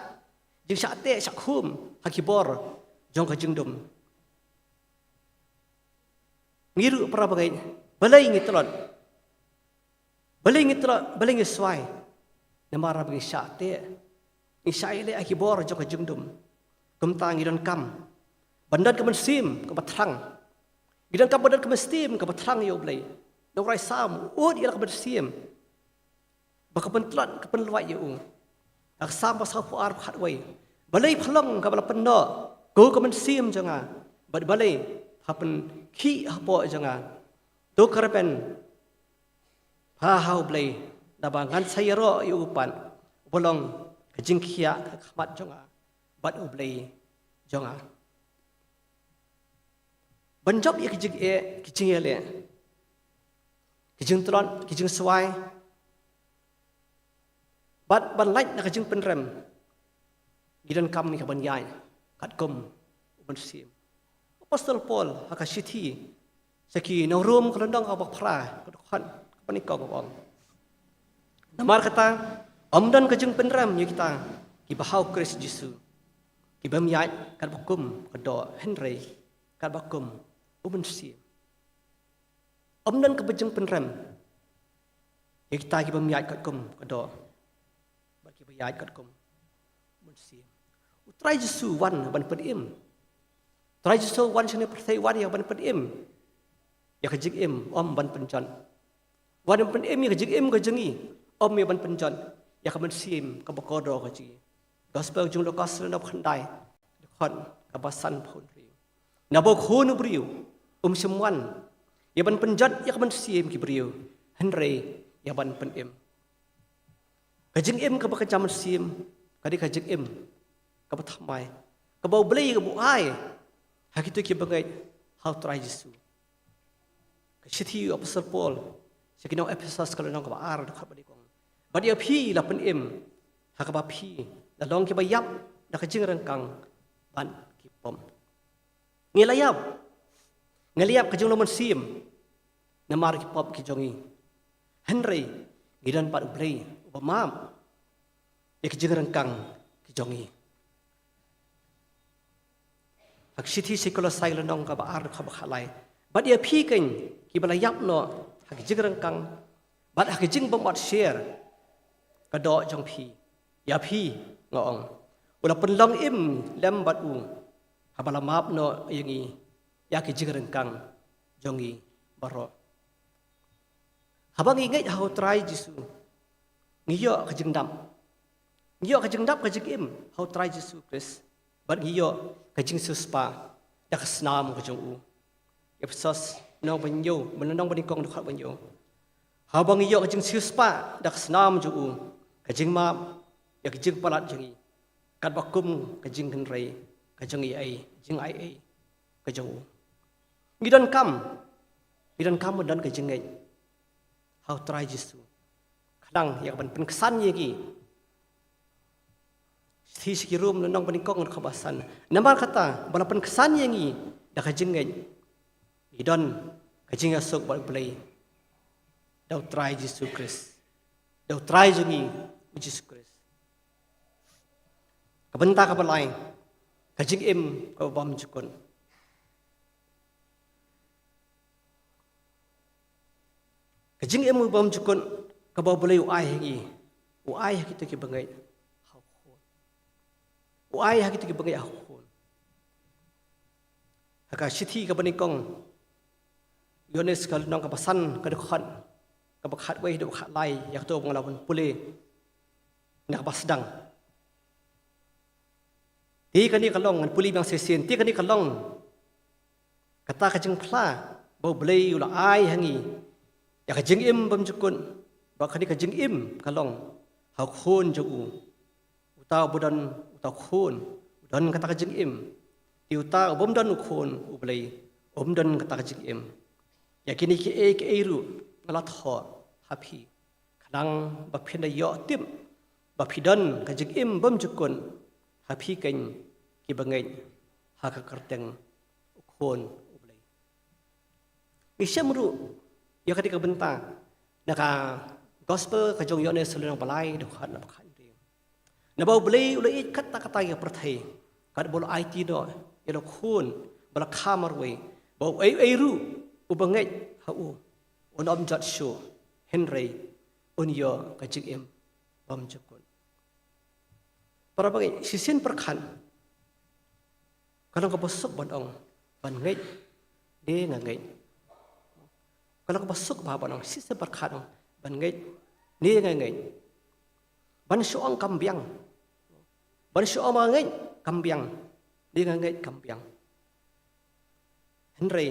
jingshah teh shah khum ha ki bor jong ka jingdum. Ngi ruh para bangeit, balei ngi tlot? Balei ngi tlot, balei ngi swai? Namar ba ngi shah teh, ngi shah ïaleh ha ki bor jong ka jingdum. Kumta ngi donkam ban don ka mynsiem kaba thrang. Ngi donkam ban don ka mynsiem kaba thrang ïa U Blei. Na u rai Salm u ud ïa la ka mynsiem ba ka pyntlot, ka pynlwait ïa u. Ha ka Salm ba sawphew ar, ba khatwei, balei pha long kaba la pynnoh ko ka mynsiem jong nga, bad balei pha pynkhih hapoh jong nga? To kyrmen pha ha U Blei, naba ngan sa ïaroh ïa u pat, uba long ka jingkhiah ka khmat jong nga bad U Blei jong nga. Ban jop ïa ki jingeh, ki jingïaleh, ki jingtlot, ki jingswai, bad ban lait na ka jingpynrem, ngi donkam ïa ka ban ïaid katkum u Mynsiem Apostol Paul ha ka shithi sha ki nong Rom ka lynnong kaba phra, ka dkhot kaba nyngkong ka ong: Namar kata, ym don ka jingpynrem ïa kita kiba ha u Khrist Jisu, ki bym ïaid katba kum ka doh, hynrei katba kum u Mynsiem. Ym don kaba jingpynrem ïa kita ki bym ïaid katkum ka doh bad kiba ïaid katkum u Mynsiem. U Trai Jisu wan ban pynim. U Trai Jisu wan shane pyrthei, wan ïa ban pynim ïa ka jingim, ym ban pynjot. Wan ban pynim ïa ka jingim ka jong ngi, ym ïa ban pynjot ïa ka mynsiem kaba kordor ka jong ngi. Gospel jong u Lukas lynnong khyndai, dkhot kaba sanphew hynriew. Naba u Khun u briew um shym wan ïa ban pynjot ïa ka mynsiem ki briew, hynrei ïa ban pynim. Ka jingim kaba kynja mynsiem ka dei ka jingim kaba thymmai, kaba U Blei kaba u ai ha kito kiba ngeit ha u Trai Jisu. Ka shithi u Apostol Paul sha ki nong Ephesos ka lynnong kaba ar, dkhot ba nyngkong: Bad ïa phi la pynim ha kaba phi la long kiba ïap da ka jingryngkang bad ki pop. Ngi la ïap, ngi la ïap ka jinglong mynsiem namar ki pop ki jong ngi, hynrei ngi don pat U Blei uba map ïa ka jingryngkang ki jong ngi. Ha ka shithi sha ki Kolosai lynnong kaba ar, dkhot ba khatlai: Bad ïa phi keiñ kiba la ïap noh ha ka jingryngkang bad ha ka jingbymot sher ka doh jong phi, ïa phi, nga ong, u la pynlong im lem bad u haba la map noh ïa ngi ïa ka jingryngkang jong ngi baroh. Haba ngi ngeit ha u Trai Jisu, ngi ïoh ka jingdap. Ngi ïoh ka jingdap ka jingim ha u Trai Jisu Khrist, bad ngi ïoh ka jingsiewspah da ka snam ka jong u. Ephesos lynnong ba hynñiew, lynnong ba nyngkong, dkhot ba hynñiew. Haba ngi ïoh ka jingsiewspah da ka snam jong u, ka jingmap ïa ka jingpalat jong ngi, katba kum ka jinghynrei ka jong ngi, ai, jingaiei ka jong u. Ngi donkam, ngi donkam ban don ka jingngeit ha u Trai Jisu, khnang ïa kaban pynksan ïa ngi. Shithi sha ki Rom lynnong ba nyngkong, dkhot ba san: Namar kata, ba la pynksan ïa ngi da ka jingngeit, ngi don ka jingïasuk bad U Blei da u Trai Jisu Khrist, da u Trai jong ngi u Jisu Khrist. Ka bynta kaba lai, ka jingim kaba bymjukut. Ka jingim kaba bymjukut kaba U Blei u ai ha ngi, u ai ha kito kiba ngeit ha u Khun. U ai ha kito kiba ngeit ha u Khun. Ha ka shithi kaba nyngkong u Ïoannis ka lynnong kaba san, ka dkhot kaba khatwei haduh khatlai, ïa kato ba nga la wan pule na kaba sdang. Te kane ka long, ngan pule biang shisien, te kane ka long kata ka jingphla ba U Blei u la ai ha ngi ïa ka jingim bymjukut, ba kane ka jingim ka long ha u Khun jong u. Uta uba don uta u Khun u don kata ka jingim. Te uta u bym don u Khun U Blei um don kata ka jingim. Ïa kine kiei kiei ruh nga la thoh ha phi, khnang ba phin da ïoh tip ba phi don ka jingim bymjukut ha phi keiñ kiba ngeit ha ka kyrteng u Khun U Blei. Ngi shem ruh ïa kane ka bynta na ka Gospel ka jong u Ïoannis lynnong ba lai, dkhot kaba khathynriew. Naba U Blei u la ïeit katta katta ïa ka pyrthei, katba u la aiti noh ïa la u Khun ba la kha marwei, ba uei uei ruh uba ngeit ha u un ym jot shuh, hynrei un ïoh ka jingim bymjukut. Para bangeit, shisien pyrkhat ka long kaba suk ban ong ban ngeit ne nga ngeit. Ka long kaba suk bha ban ong, shisien pyrkhat ong ban ngeit ne nga ngeit. Ban shu ong kam biang. Ban shu ong ba nga ngeit kam biang, ne nga ngeit kam biang. Hynrei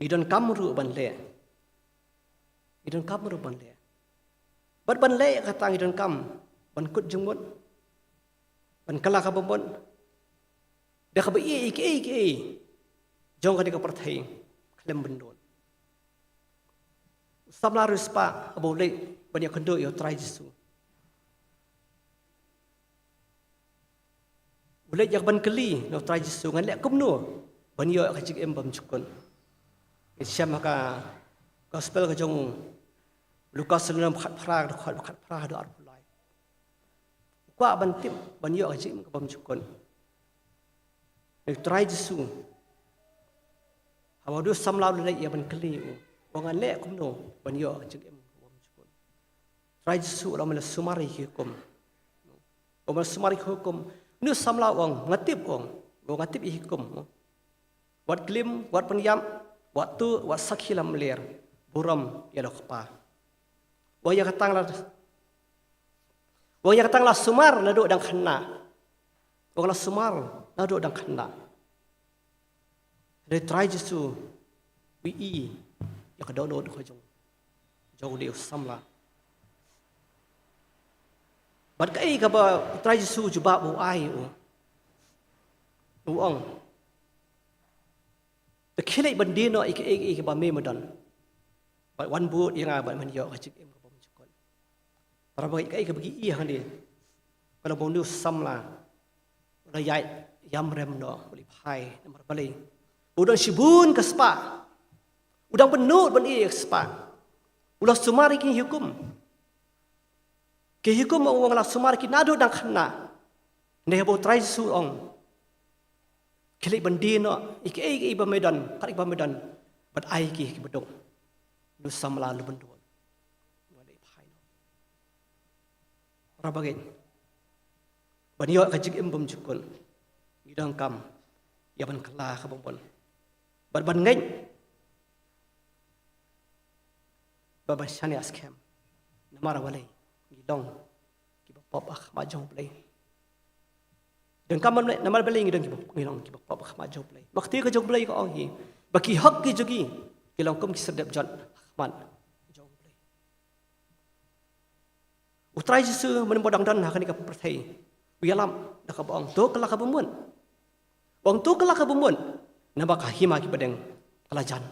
ngi donkam ruh ban leh. Ngi donkam ruh ban leh. Bad ban leh kata ngi donkam ban kut jingmut, ban kylla kaba mut da kaba ïeit ïa kiei kiei jong kane ka pyrthei khlem bynnud. U samla riewspah haba u leit ban ïakynduh ïa u Trai Jisu, u leit ïa kaban kylli na u Trai Jisu, ngan leh kumno ban ïoh ka jingim bymjukut. Ngi shem ha ka gospel ka jong u Lukas lynnong ba khatphra, dkhot ba khatphra haduh arphew lai. U kwah ban tip, ban ïoh ka jingim ka bymjukut. U Trai Jisu, haba u samla u la leit ïa ban kylli u, u ong, ngan leh kumno ban ïoh ka jingim ka bymjukut. Trai Jisu u la ong, me la sumar ïa ki hukum. U la sumar ïa ki hukum. Une u samla u ong, nga tip, u ong, nga tip ïa ki hukum. Wat klim, wat pynïap, wat tuh, wat sakhi lamler, burom ïa la u kpa. U ong, ïa kata nga la, u ong, ïa kata nga la sumar naduh dang khynnah. U ong, nga la sumar naduh dang khynnah. Hynrei Trai Jisu u i ïa ka dohnud ka jong, jong une u samla. Bad kaei kaba u Trai Jisu u jubab u ai, u, u ong, te khie leit ban die noh ïa kaei kaei kaba me me don, bad wan bud ïa nga bad men ïoh ka jingim ka bymjukut. Para bangeit, kaei kaba ngi i hangne ka long ba une u samla u la ïaid ïam rem noh, u la phai. Namar balei? U don shibun ka spah. U dang bynnud ban ïoh ka spah. U la sumar ïa ki hukum. Ki hukum, u ong, nga la sumar ïa ki naduh dang khynnah. Hynrei haba u Trai Jisu u ong, khie leit ban die noh ïa kaei kaei ba me don, kat ïa ba me don, bad ai ïa ki ha kiba duk, une u samla u la bynnud. U la phai noh. Para bangeit, ban ïoh ka jingim bymjukut, ngi donkam ïa ban kylla ka bamon bad ban ngeit bad ban shaniah skhem. Namar balei? Ngi long kiba pop ha khmat jong U Blei. Donkam ban ngeit, namar balei? Ngi long kiba, ngi long kiba pop ha khmat jong U Blei. Ba ka ktien ka jong U Blei ka ong hi ba ki hok ki jong ngi ki long kum ki serdep jot ha khmat jong U Blei. U Trai Jisu mynba u dang don ha kane ka pyrthei, u ïalam da kaba ong, to kylla ka bamut. U ong, to kylla ka bamut, naba ka hima ki bdeng ka la jan.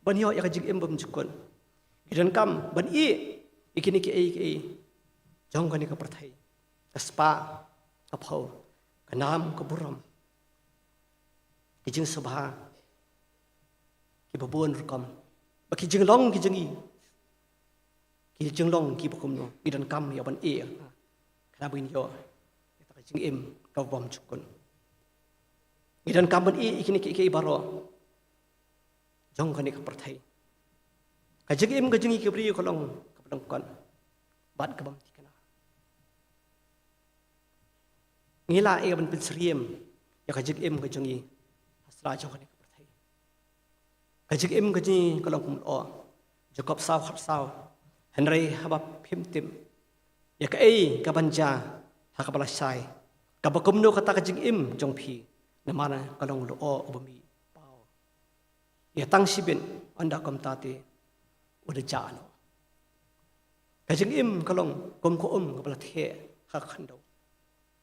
Ban ïoh ïa ka jingim bymjukut, ngi donkam ban ïeh ïa kine kiei kiei jong kane ka pyrthei: ka spah, ka phew, ka nam, ka burom, ki jingsngewbha kiba bun rukom, ba ki jinglong ki jong ngi, ki jinglong kiba kumno, ngi donkam ïa ban ïeh, khnang ba ngin ïoh ïa ka jingim kaba bymjukut. Ngi donkam ban ïeh ïa kine kiei kiei baroh jong kane ka pyrthei. Ka jingim ka jong ngi ki briew ka long kaba lyngkot bad ka bym thikna. Ngi lah ïa ban pynsyriem ïa ka jingim ka jong ngi ha sla jong kane ka pyrthei. Ka jingim ka jong ngi ka long kum u lyoh. Jakob saw khatsaw. Hynrei haba phim tip ïa kaei kaban jia ha kaba lashai, kaba kumno kata ka jingim jong phi, namar ka long u lyoh uba mih paw. Ïa tang shibit, ynda kumta te u da jah noh. Ka jingim ka long kum ka um kaba la theh ha ka khyndew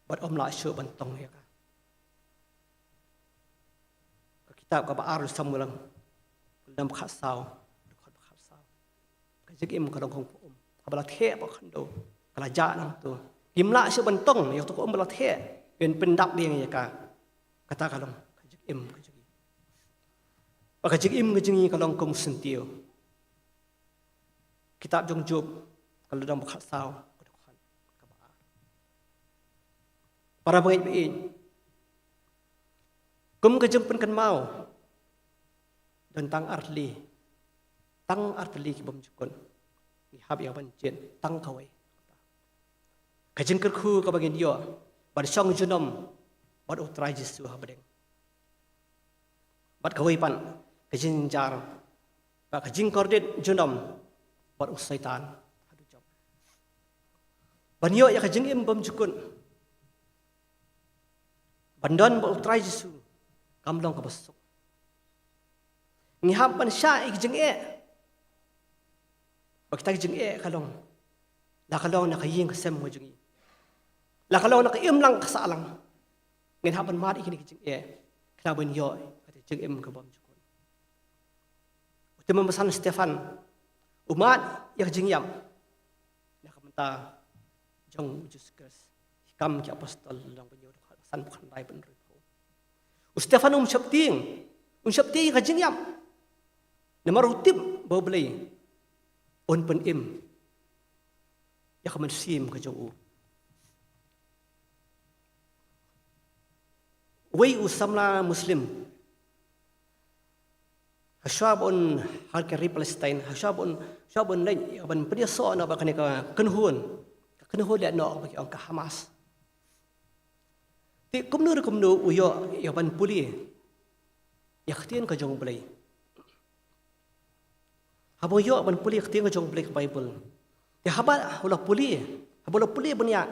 bad ym lah shuh ban tong ïa ka. Ka kitab kaba ar u Samuel, lynnong ba khatsaw, dkhot ba khatsaw. Ka jingim ka long kum ka um kaba la theh ha ka khyndew, ka la jah nangto. Ngim lah shuh ban tong ïa kato ka um ba la theh, ban pyndap biang ïa ka. Kata ka long ka jingim ka jong ngi. Bad ka jingim ka jong ngi ka long kum u syntiew. Kitab jong Job, ka lynnong ba khatsaw, ka dkhot kaba ar. Para bangeit ba ïeit, kum ka jingpynkynmaw, don tang artylli, tang artylli ki bymjukut. Ngi hap ïa ban jied tang kawei. Ka jingkyrkhu kaba ngin ïoh ban shong junom bad U Trai Jisu ha bneng. Bad kawei pat, ka jingjynjar bad ka jingkordit junom bad u Soitan haduh jong. Ban ïoh ïa ka jingim bymjukut, ban don bad U Trai Jisu, kam long kaba suk. Ngi hap ban shah ïa ki jingeh. Bad kita ki jingeh ka long, la ka long na ka ïing ka sem ka jong ngi, la ka long na ka imlang ka sahlang, ngin hap ban mad ïa kine ki jingeh khnang ban ïoh ïa ka jingim ka bymjukut. U Tymmen Basan Stephan u mad ïa ka jingïap na ka bynta jong U Jisu Khrist. Ki Kam ki Apostol, lynnong ba hynñiew, dkhot ba sanphew khyndai bad hynriewphew. U Stephan um sheptieng, um sheptieng ïa ka jingïap. Namar u tip ba U Blei un pynim ïa ka mynsiem ka jong u. Uwei u samla Muslim, hashwa ba un, ha ka ri Palestine, hashwa ba un, hashwa ba un leit ïa ban pynïasoh noh bad kane ka kynhun, ka kynhun lehnoh ba ki ong ka Hamas. Te kumno re kumno u ïoh ïa ban pule ïa ka ktien ka jong U Blei. Haba u ïoh ban pule ïa ka ktien ka jong U Blei, ka Baibl. Te haba u la pule, haba u la pule bniah,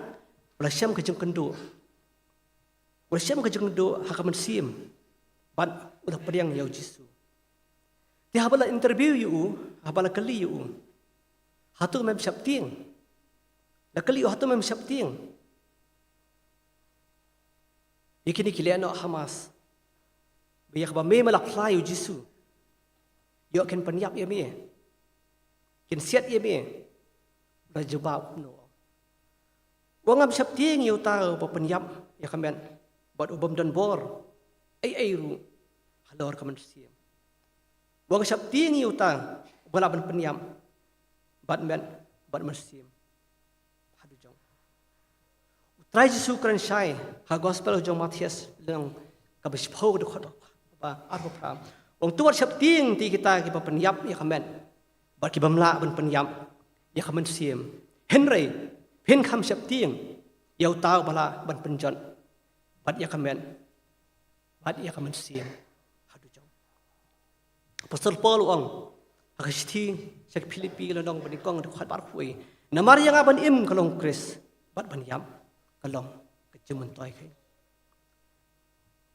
u la shem ka jingkynduh. U la shem ka jingkynduh ha ka mynsiem bad u la pdiang ïa U Jisu. Te haba la interview ïa u, haba la kylli ïa u, hato mem sheptieng? La kylli ïa u, hato mem sheptieng ïa kine ki lehnoh Hamas ba ïa kaba me me la phla ïa U Jisu, ïoh kin pynïap ïa me, kin siat ïa me? U la jubab kumno? U ong, ngam sheptieng ïa uta uba pynïap ïa ka met bad u bym don bor ei ei ruh halor ka mynsiem. U ong, nga sheptieng ïa uta uba lah ban pynïap bad met bad mynsiem haduh jong. U Trai Jisu kren shai ha Gospel jong Mathaios, lynnong kaba shiphew, ka dkhot ba arphew phra. U ong, to wat sheptieng te ïa kita kiba pynïap ïa ka met bad ki bym lah ban pynïap ïa ka mynsiem. Hynrei phin kham sheptieng ïa uta uba lah ban pynjot bad ïa ka met bad ïa ka mynsiem haduh jong. Apostol Paul u ong ha ka shithi sha ki Philippi, lynnong ba nyngkong, dkhot ba arphew wei, namar ïa nga ban im ka long Khrist bad ban ïap ka long ka jingmyntoi.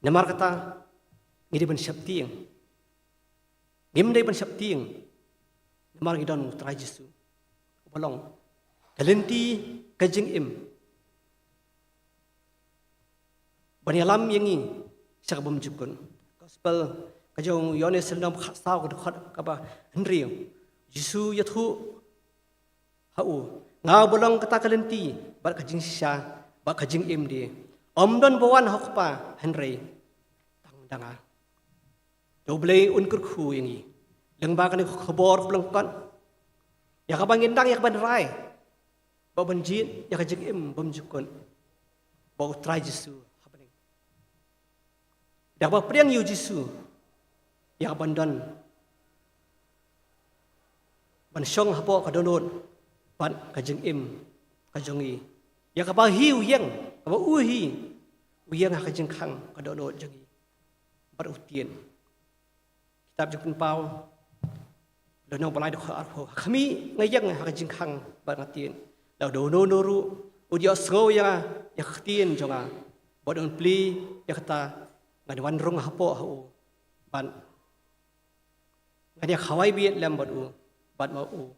Namar kata ngi dei ban sheptieng. Ngim dei ban sheptieng namar ngi don U Trai Jisu uba long ka lynti, ka jingim, ban ïalam ïa ngi sha ka bymjukut. Gospel ka jong u Ïoannis, lynnong ba khatsaw, ka dkhot kaba hynriew, Jisu ïathuh ha u, nga uba long kata ka lynti bad ka jingshisha bad ka jingim de. Ym don ba wan ha U Kpa hynrei tang da nga. Te U Blei un kyrkhu ïa ngi lyngba kane ka khubor kaba lyngkot, ïa kaba ngin nang ïa ka ban rai bad ban jied ïa ka jingim bymjukut bad U Trai Jisu ha bneng. Da kaba pdiang ïa U Jisu, ïa ka ban don, ban shong hapoh ka dohnud bad ka jingim ka jong ngi. Ïa kaba hi u ïeng, kaba u hi u ïeng ha ka jingkhang ka dohnud jong ngi bad u tied. Kitab Jingpynpaw, lynnong ba lai, dkhot arphew, ha khmih nga ïeng ha ka jingkhang bad nga tied. Lada uno uno ruh un ïohsngew ïa nga, ïa ka ktien jong nga, bad un plie ïa kata, ngan wan rung hapoh ha u bad ngan ïa khawai beit lem bad u bad ma u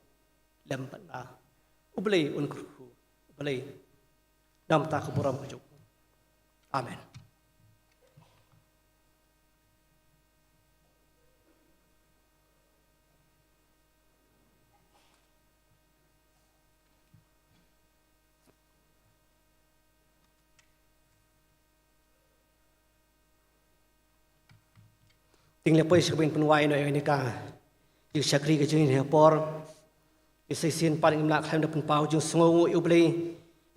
lem bad nga. U Blei un kyrkhu, U Blei, namar ka burom ka jong u. Amen. Te ngin ïa poi sha kaba ngin pynwai noh ïa kane ka jingshakri ka jong ngi ha kane ka por. Ïa sa shisien pat ngim lah khlem da pynpaw jingsngewnguh ïa U Blei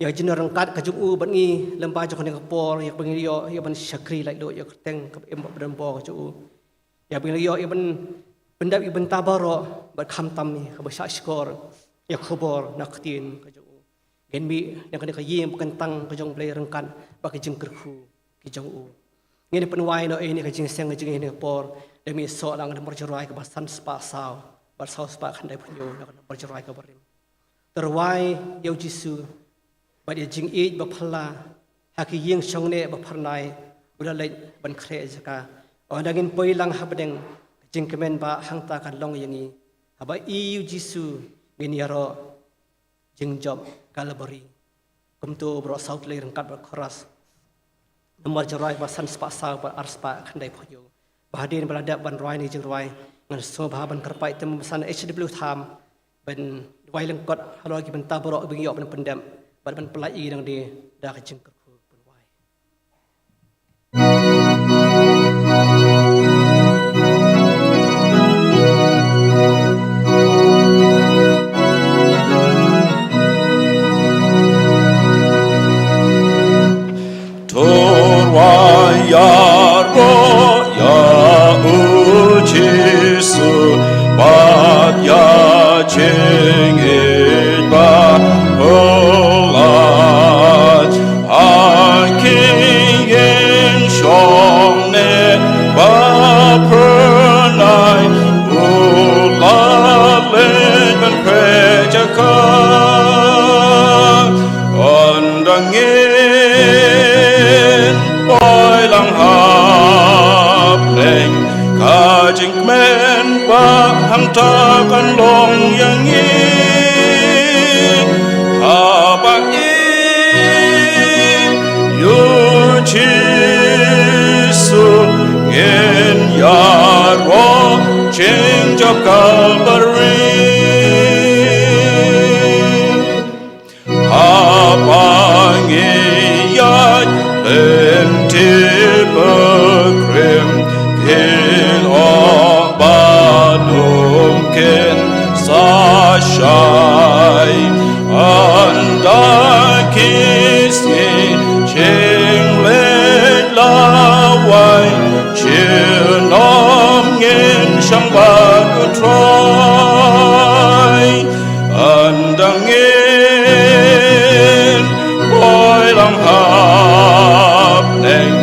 ïa ka jingryngkat ka jong u bad ngi lyngba jong kane ka por, ïa kaba ngin ïoh ïa ban shakri laitluid ïa ka kyrteng kaba im bad ba donbor ka jong u. Ïa ba ngin ïoh ïa ban pyndep ïa ka bynta baroh bad khamtam ïa kaba shahshkor, ïa ka khubor na ka ktien ka jong u. Ngin mih na kane ka ïing ba kyntang ka jong U Blei ryngkat bad ka jingkyrkhu ka jong u. Ngin ïa pynwai noh ïa kane ka jingseng ka jong ngi ha kane ka por, da mih soh lang ha ka nambar jingrwai kaba san spah saw bad saw spah khyndaiphew hynñiew, na ka nambar jingrwai kaba rim. To rwai ïa U Jisu bad ïa ka jingïeit ba phylla ha ka ïing shongneh ba phyrnai, u la leit ban khreh jaka. Ynda ngin poi lang ha bneng, ka jingkmen ba hangta kan long ïa ngi. Haba i ïa U Jisu ngin ïaroh jingjop Kalbari. Kumta baroh saw tylli ryngkat bad chorus. Nambar jingrwai ba san spah saw bad ar spah khyndaiphew hynñiew. Ba hadien ba la dep ban rwai ïa kane ka jingrwai, ngan sngewbha ban kyrpad ïa ka team ba san H W Tham ban duwai lyngkot halor ki bynta baroh ba ngin ïoh ban pyndep bad ban pynlait ïa ngi nangne da ka jingkyrkhu ban wai. Ka jingkmen ba hangta kan long ïa ngi, haba ïeit ïa u Jisu ngin ïaroh jingjop Kalbari. Haba ngi ïaid lynti bakrim, ki lyoh ba dum kin sa shai. Ynda ki sngi jingleit lawei, junom ngin shong bad U Trai. Ynda ngin poi lang hapdeng,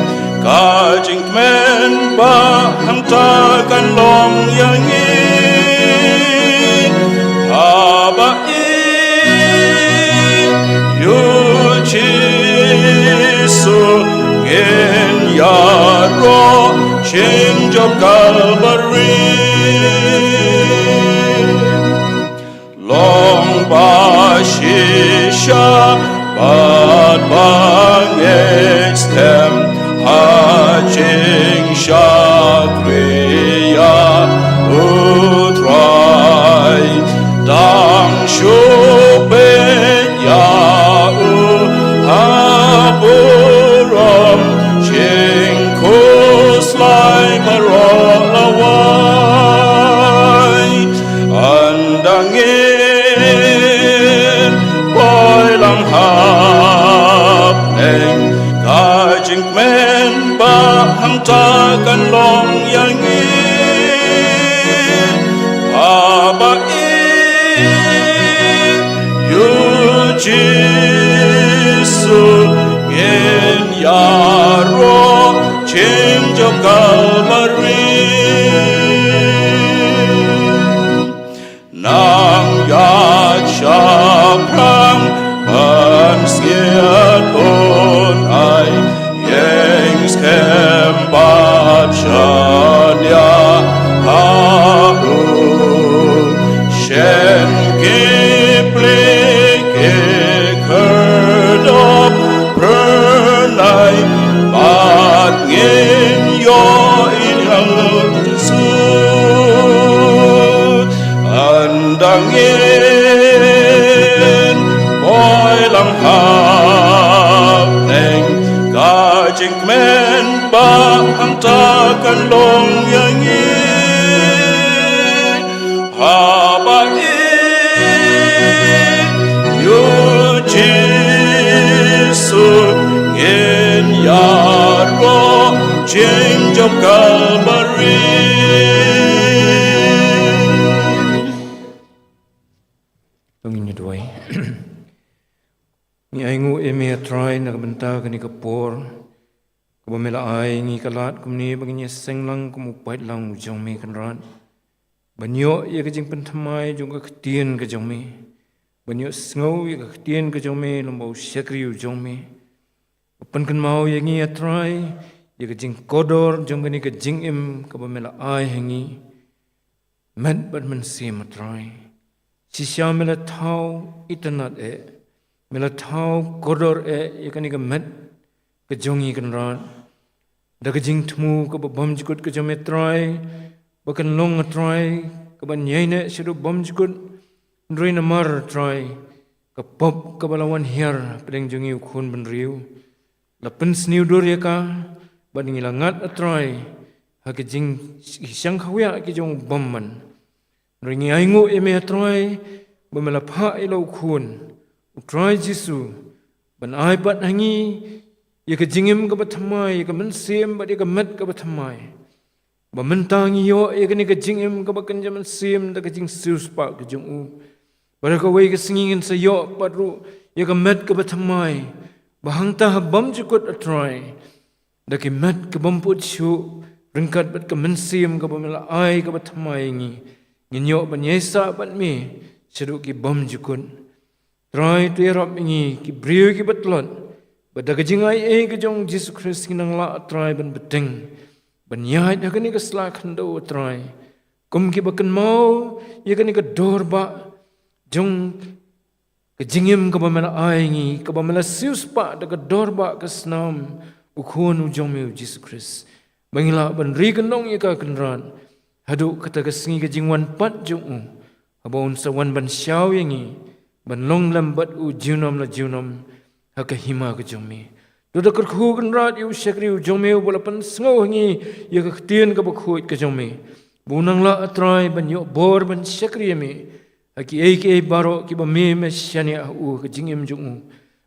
ka jingkmen ba hangta kan long ïa ngi, haba ïeit ïa u Jisu ngin ïaroh jingjop Kalbari. Long ba shisha bad ba ngeit skhem ha jingshakri ïa U Trai. Dang shu peit ïa U ha burom, jingkhuslai baroh la wai. Ynda ngin poi lang hapdeng, ka jingkmen ba hangta kan long ïa ngi, haba ïeit ïa u Jisu ngin ïaroh jingjop Kalbari. Nang ïaid shaphrang ban sngewthuh, ai ïeng skhem bad shaniah ha U. Shen ki pli ki khyrdop phyrnai, bad ngin ïohi ïa U Jisu. Ynda ngin poi lang hapdeng, ka jingkmen ba hangta kan long ïa ngi, haba ïeit ïa u Jisu ngin ïaroh jingjop Kalbari. To ngin ïa duwai. Ngi ainguh ïa me, A Trai, na ka bynta kane ka por kaba me la ai ïa ngi ka lad kumne ba ngin ïa seng lang kum u paidlang u jong me, Kynrad, ban ïoh ïa ka jingpynthymmai jong ka ktien ka jong me, ban ïohsngew ïa ka ktien ka jong me lyngba u shakri u jong me. Pynkynmaw ïa ngi, A Trai, ïa ka jingkordor jong kane ka jingim kaba me la ai ha ngi. Met bad mynsiem, A Trai. Shisha me la thaw itynnad eh, me la thaw kordor eh ïa kane ka met ka jong ngi, Kynrad, da ka jingthmu kaba bymjukut ka jong me, Trai, ba kan long, A Trai, kaban ïaineh shaduh bymjukut. Hynrei namar, A Trai, ka pop kaba la wan hiar hapdeng jong ngi, u khun bynriew, la pynsniew dur ïa ka, bad ngi la ngat, A Trai, ha ka jingshang khawiah ki jong u bymman. Hynrei ngi ainguh ïa me, A Trai, ba me la phah ïa la u Khun, U Trai Jisu, ban ai pat ha ngi ïa ka jingim kaba thymmai, ïa ka mynsiem bad ïa ka met kaba thymmai, ba mynta ngi ïoh ïa kane ka jingim kaba kynja mynsiem da ka jingsiewspah ka jong u. Bad ha kawei ka sngi ngin sa ïoh pat ruh ïa ka met kaba thymmai, ba hangta ha bymjukut, A Trai, da ki met ki bym pyut shuh, ryngkat bad ka mynsiem kaba me la ai kaba thymmai ïa ngi, ngin ïoh ban ïaisah bad me shaduh ki bymjukut. Trai, to ïarap ïa ngi ki briew kiba tlot, ba da ka jingaiei ka jong U Jisu Khrist ngin nang lah, A Trai, ban bteng, ban ïaid ha kane ka sla khyndew, Trai, kum kiba kynmaw ïa kane ka dur ba jong ka jingim kaba me la ai ngi, kaba me la siewspah da ka dur ba ka snam u Khun u jong me u Jisu Khrist. Ba ngi lah ban ri kyndong ïa ka, Kynrad, haduh kata ka sngi ka jingwan pat jong u, haba un sa wan ban shaw ïa ngi, ban long lem bad u junom la junom ha ka hima ka jong me. To da kyrkhu, Kynrad, ïa u shakri u jong me uba la pynsngew ha ngi ïa ka ktien kaba khuid ka jong me, ba un nang lah, Trai, ban ïoh bor ban shakri ïa me ha kiei kiei baroh kiba me me shaniah ha u, ka jingim jong u,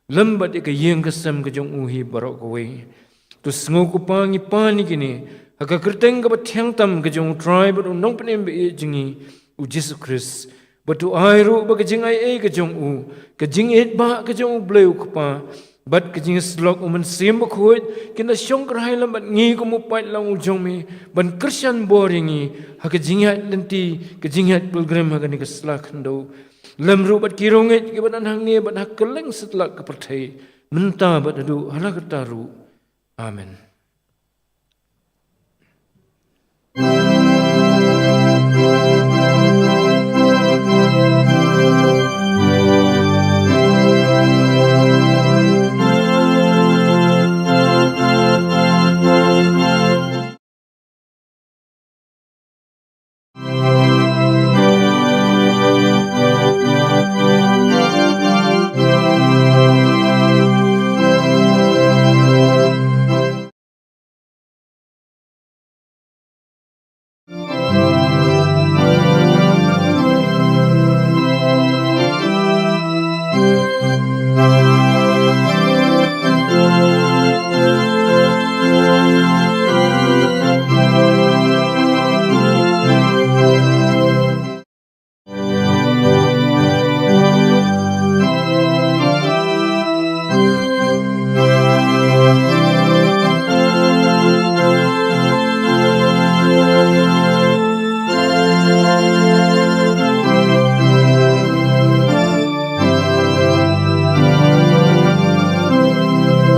lem bad ïa ka ïing ka sem ka jong u hi baroh kawei. To sngew, ko Pa, ngi pan ïa kine ha ka kyrteng kaba thiang tam ka jong u Trai bad u Nongpynim ba ïeit jong ngi, u Jisu Khrist. Bad to ai ruh ba ka jingaiei ka jong u, ka jingïeit ba ka jong u Blei u Kpa, bad ka jingïasyllok u Mynsiem Bakhuid kin da shongkyrhai lem bad ngi kum u paidlang u jong me, ban kyrshan bor ïa ngi ha ka jingïaid lynti, ka jingïaid pilgrim ha kane ka sla khyndew, lem ruh bad ki riewngeit kiba don hangne bad ha kylleng satlak ka pyrthei, mynta bad haduh hala karta ruh. Amen.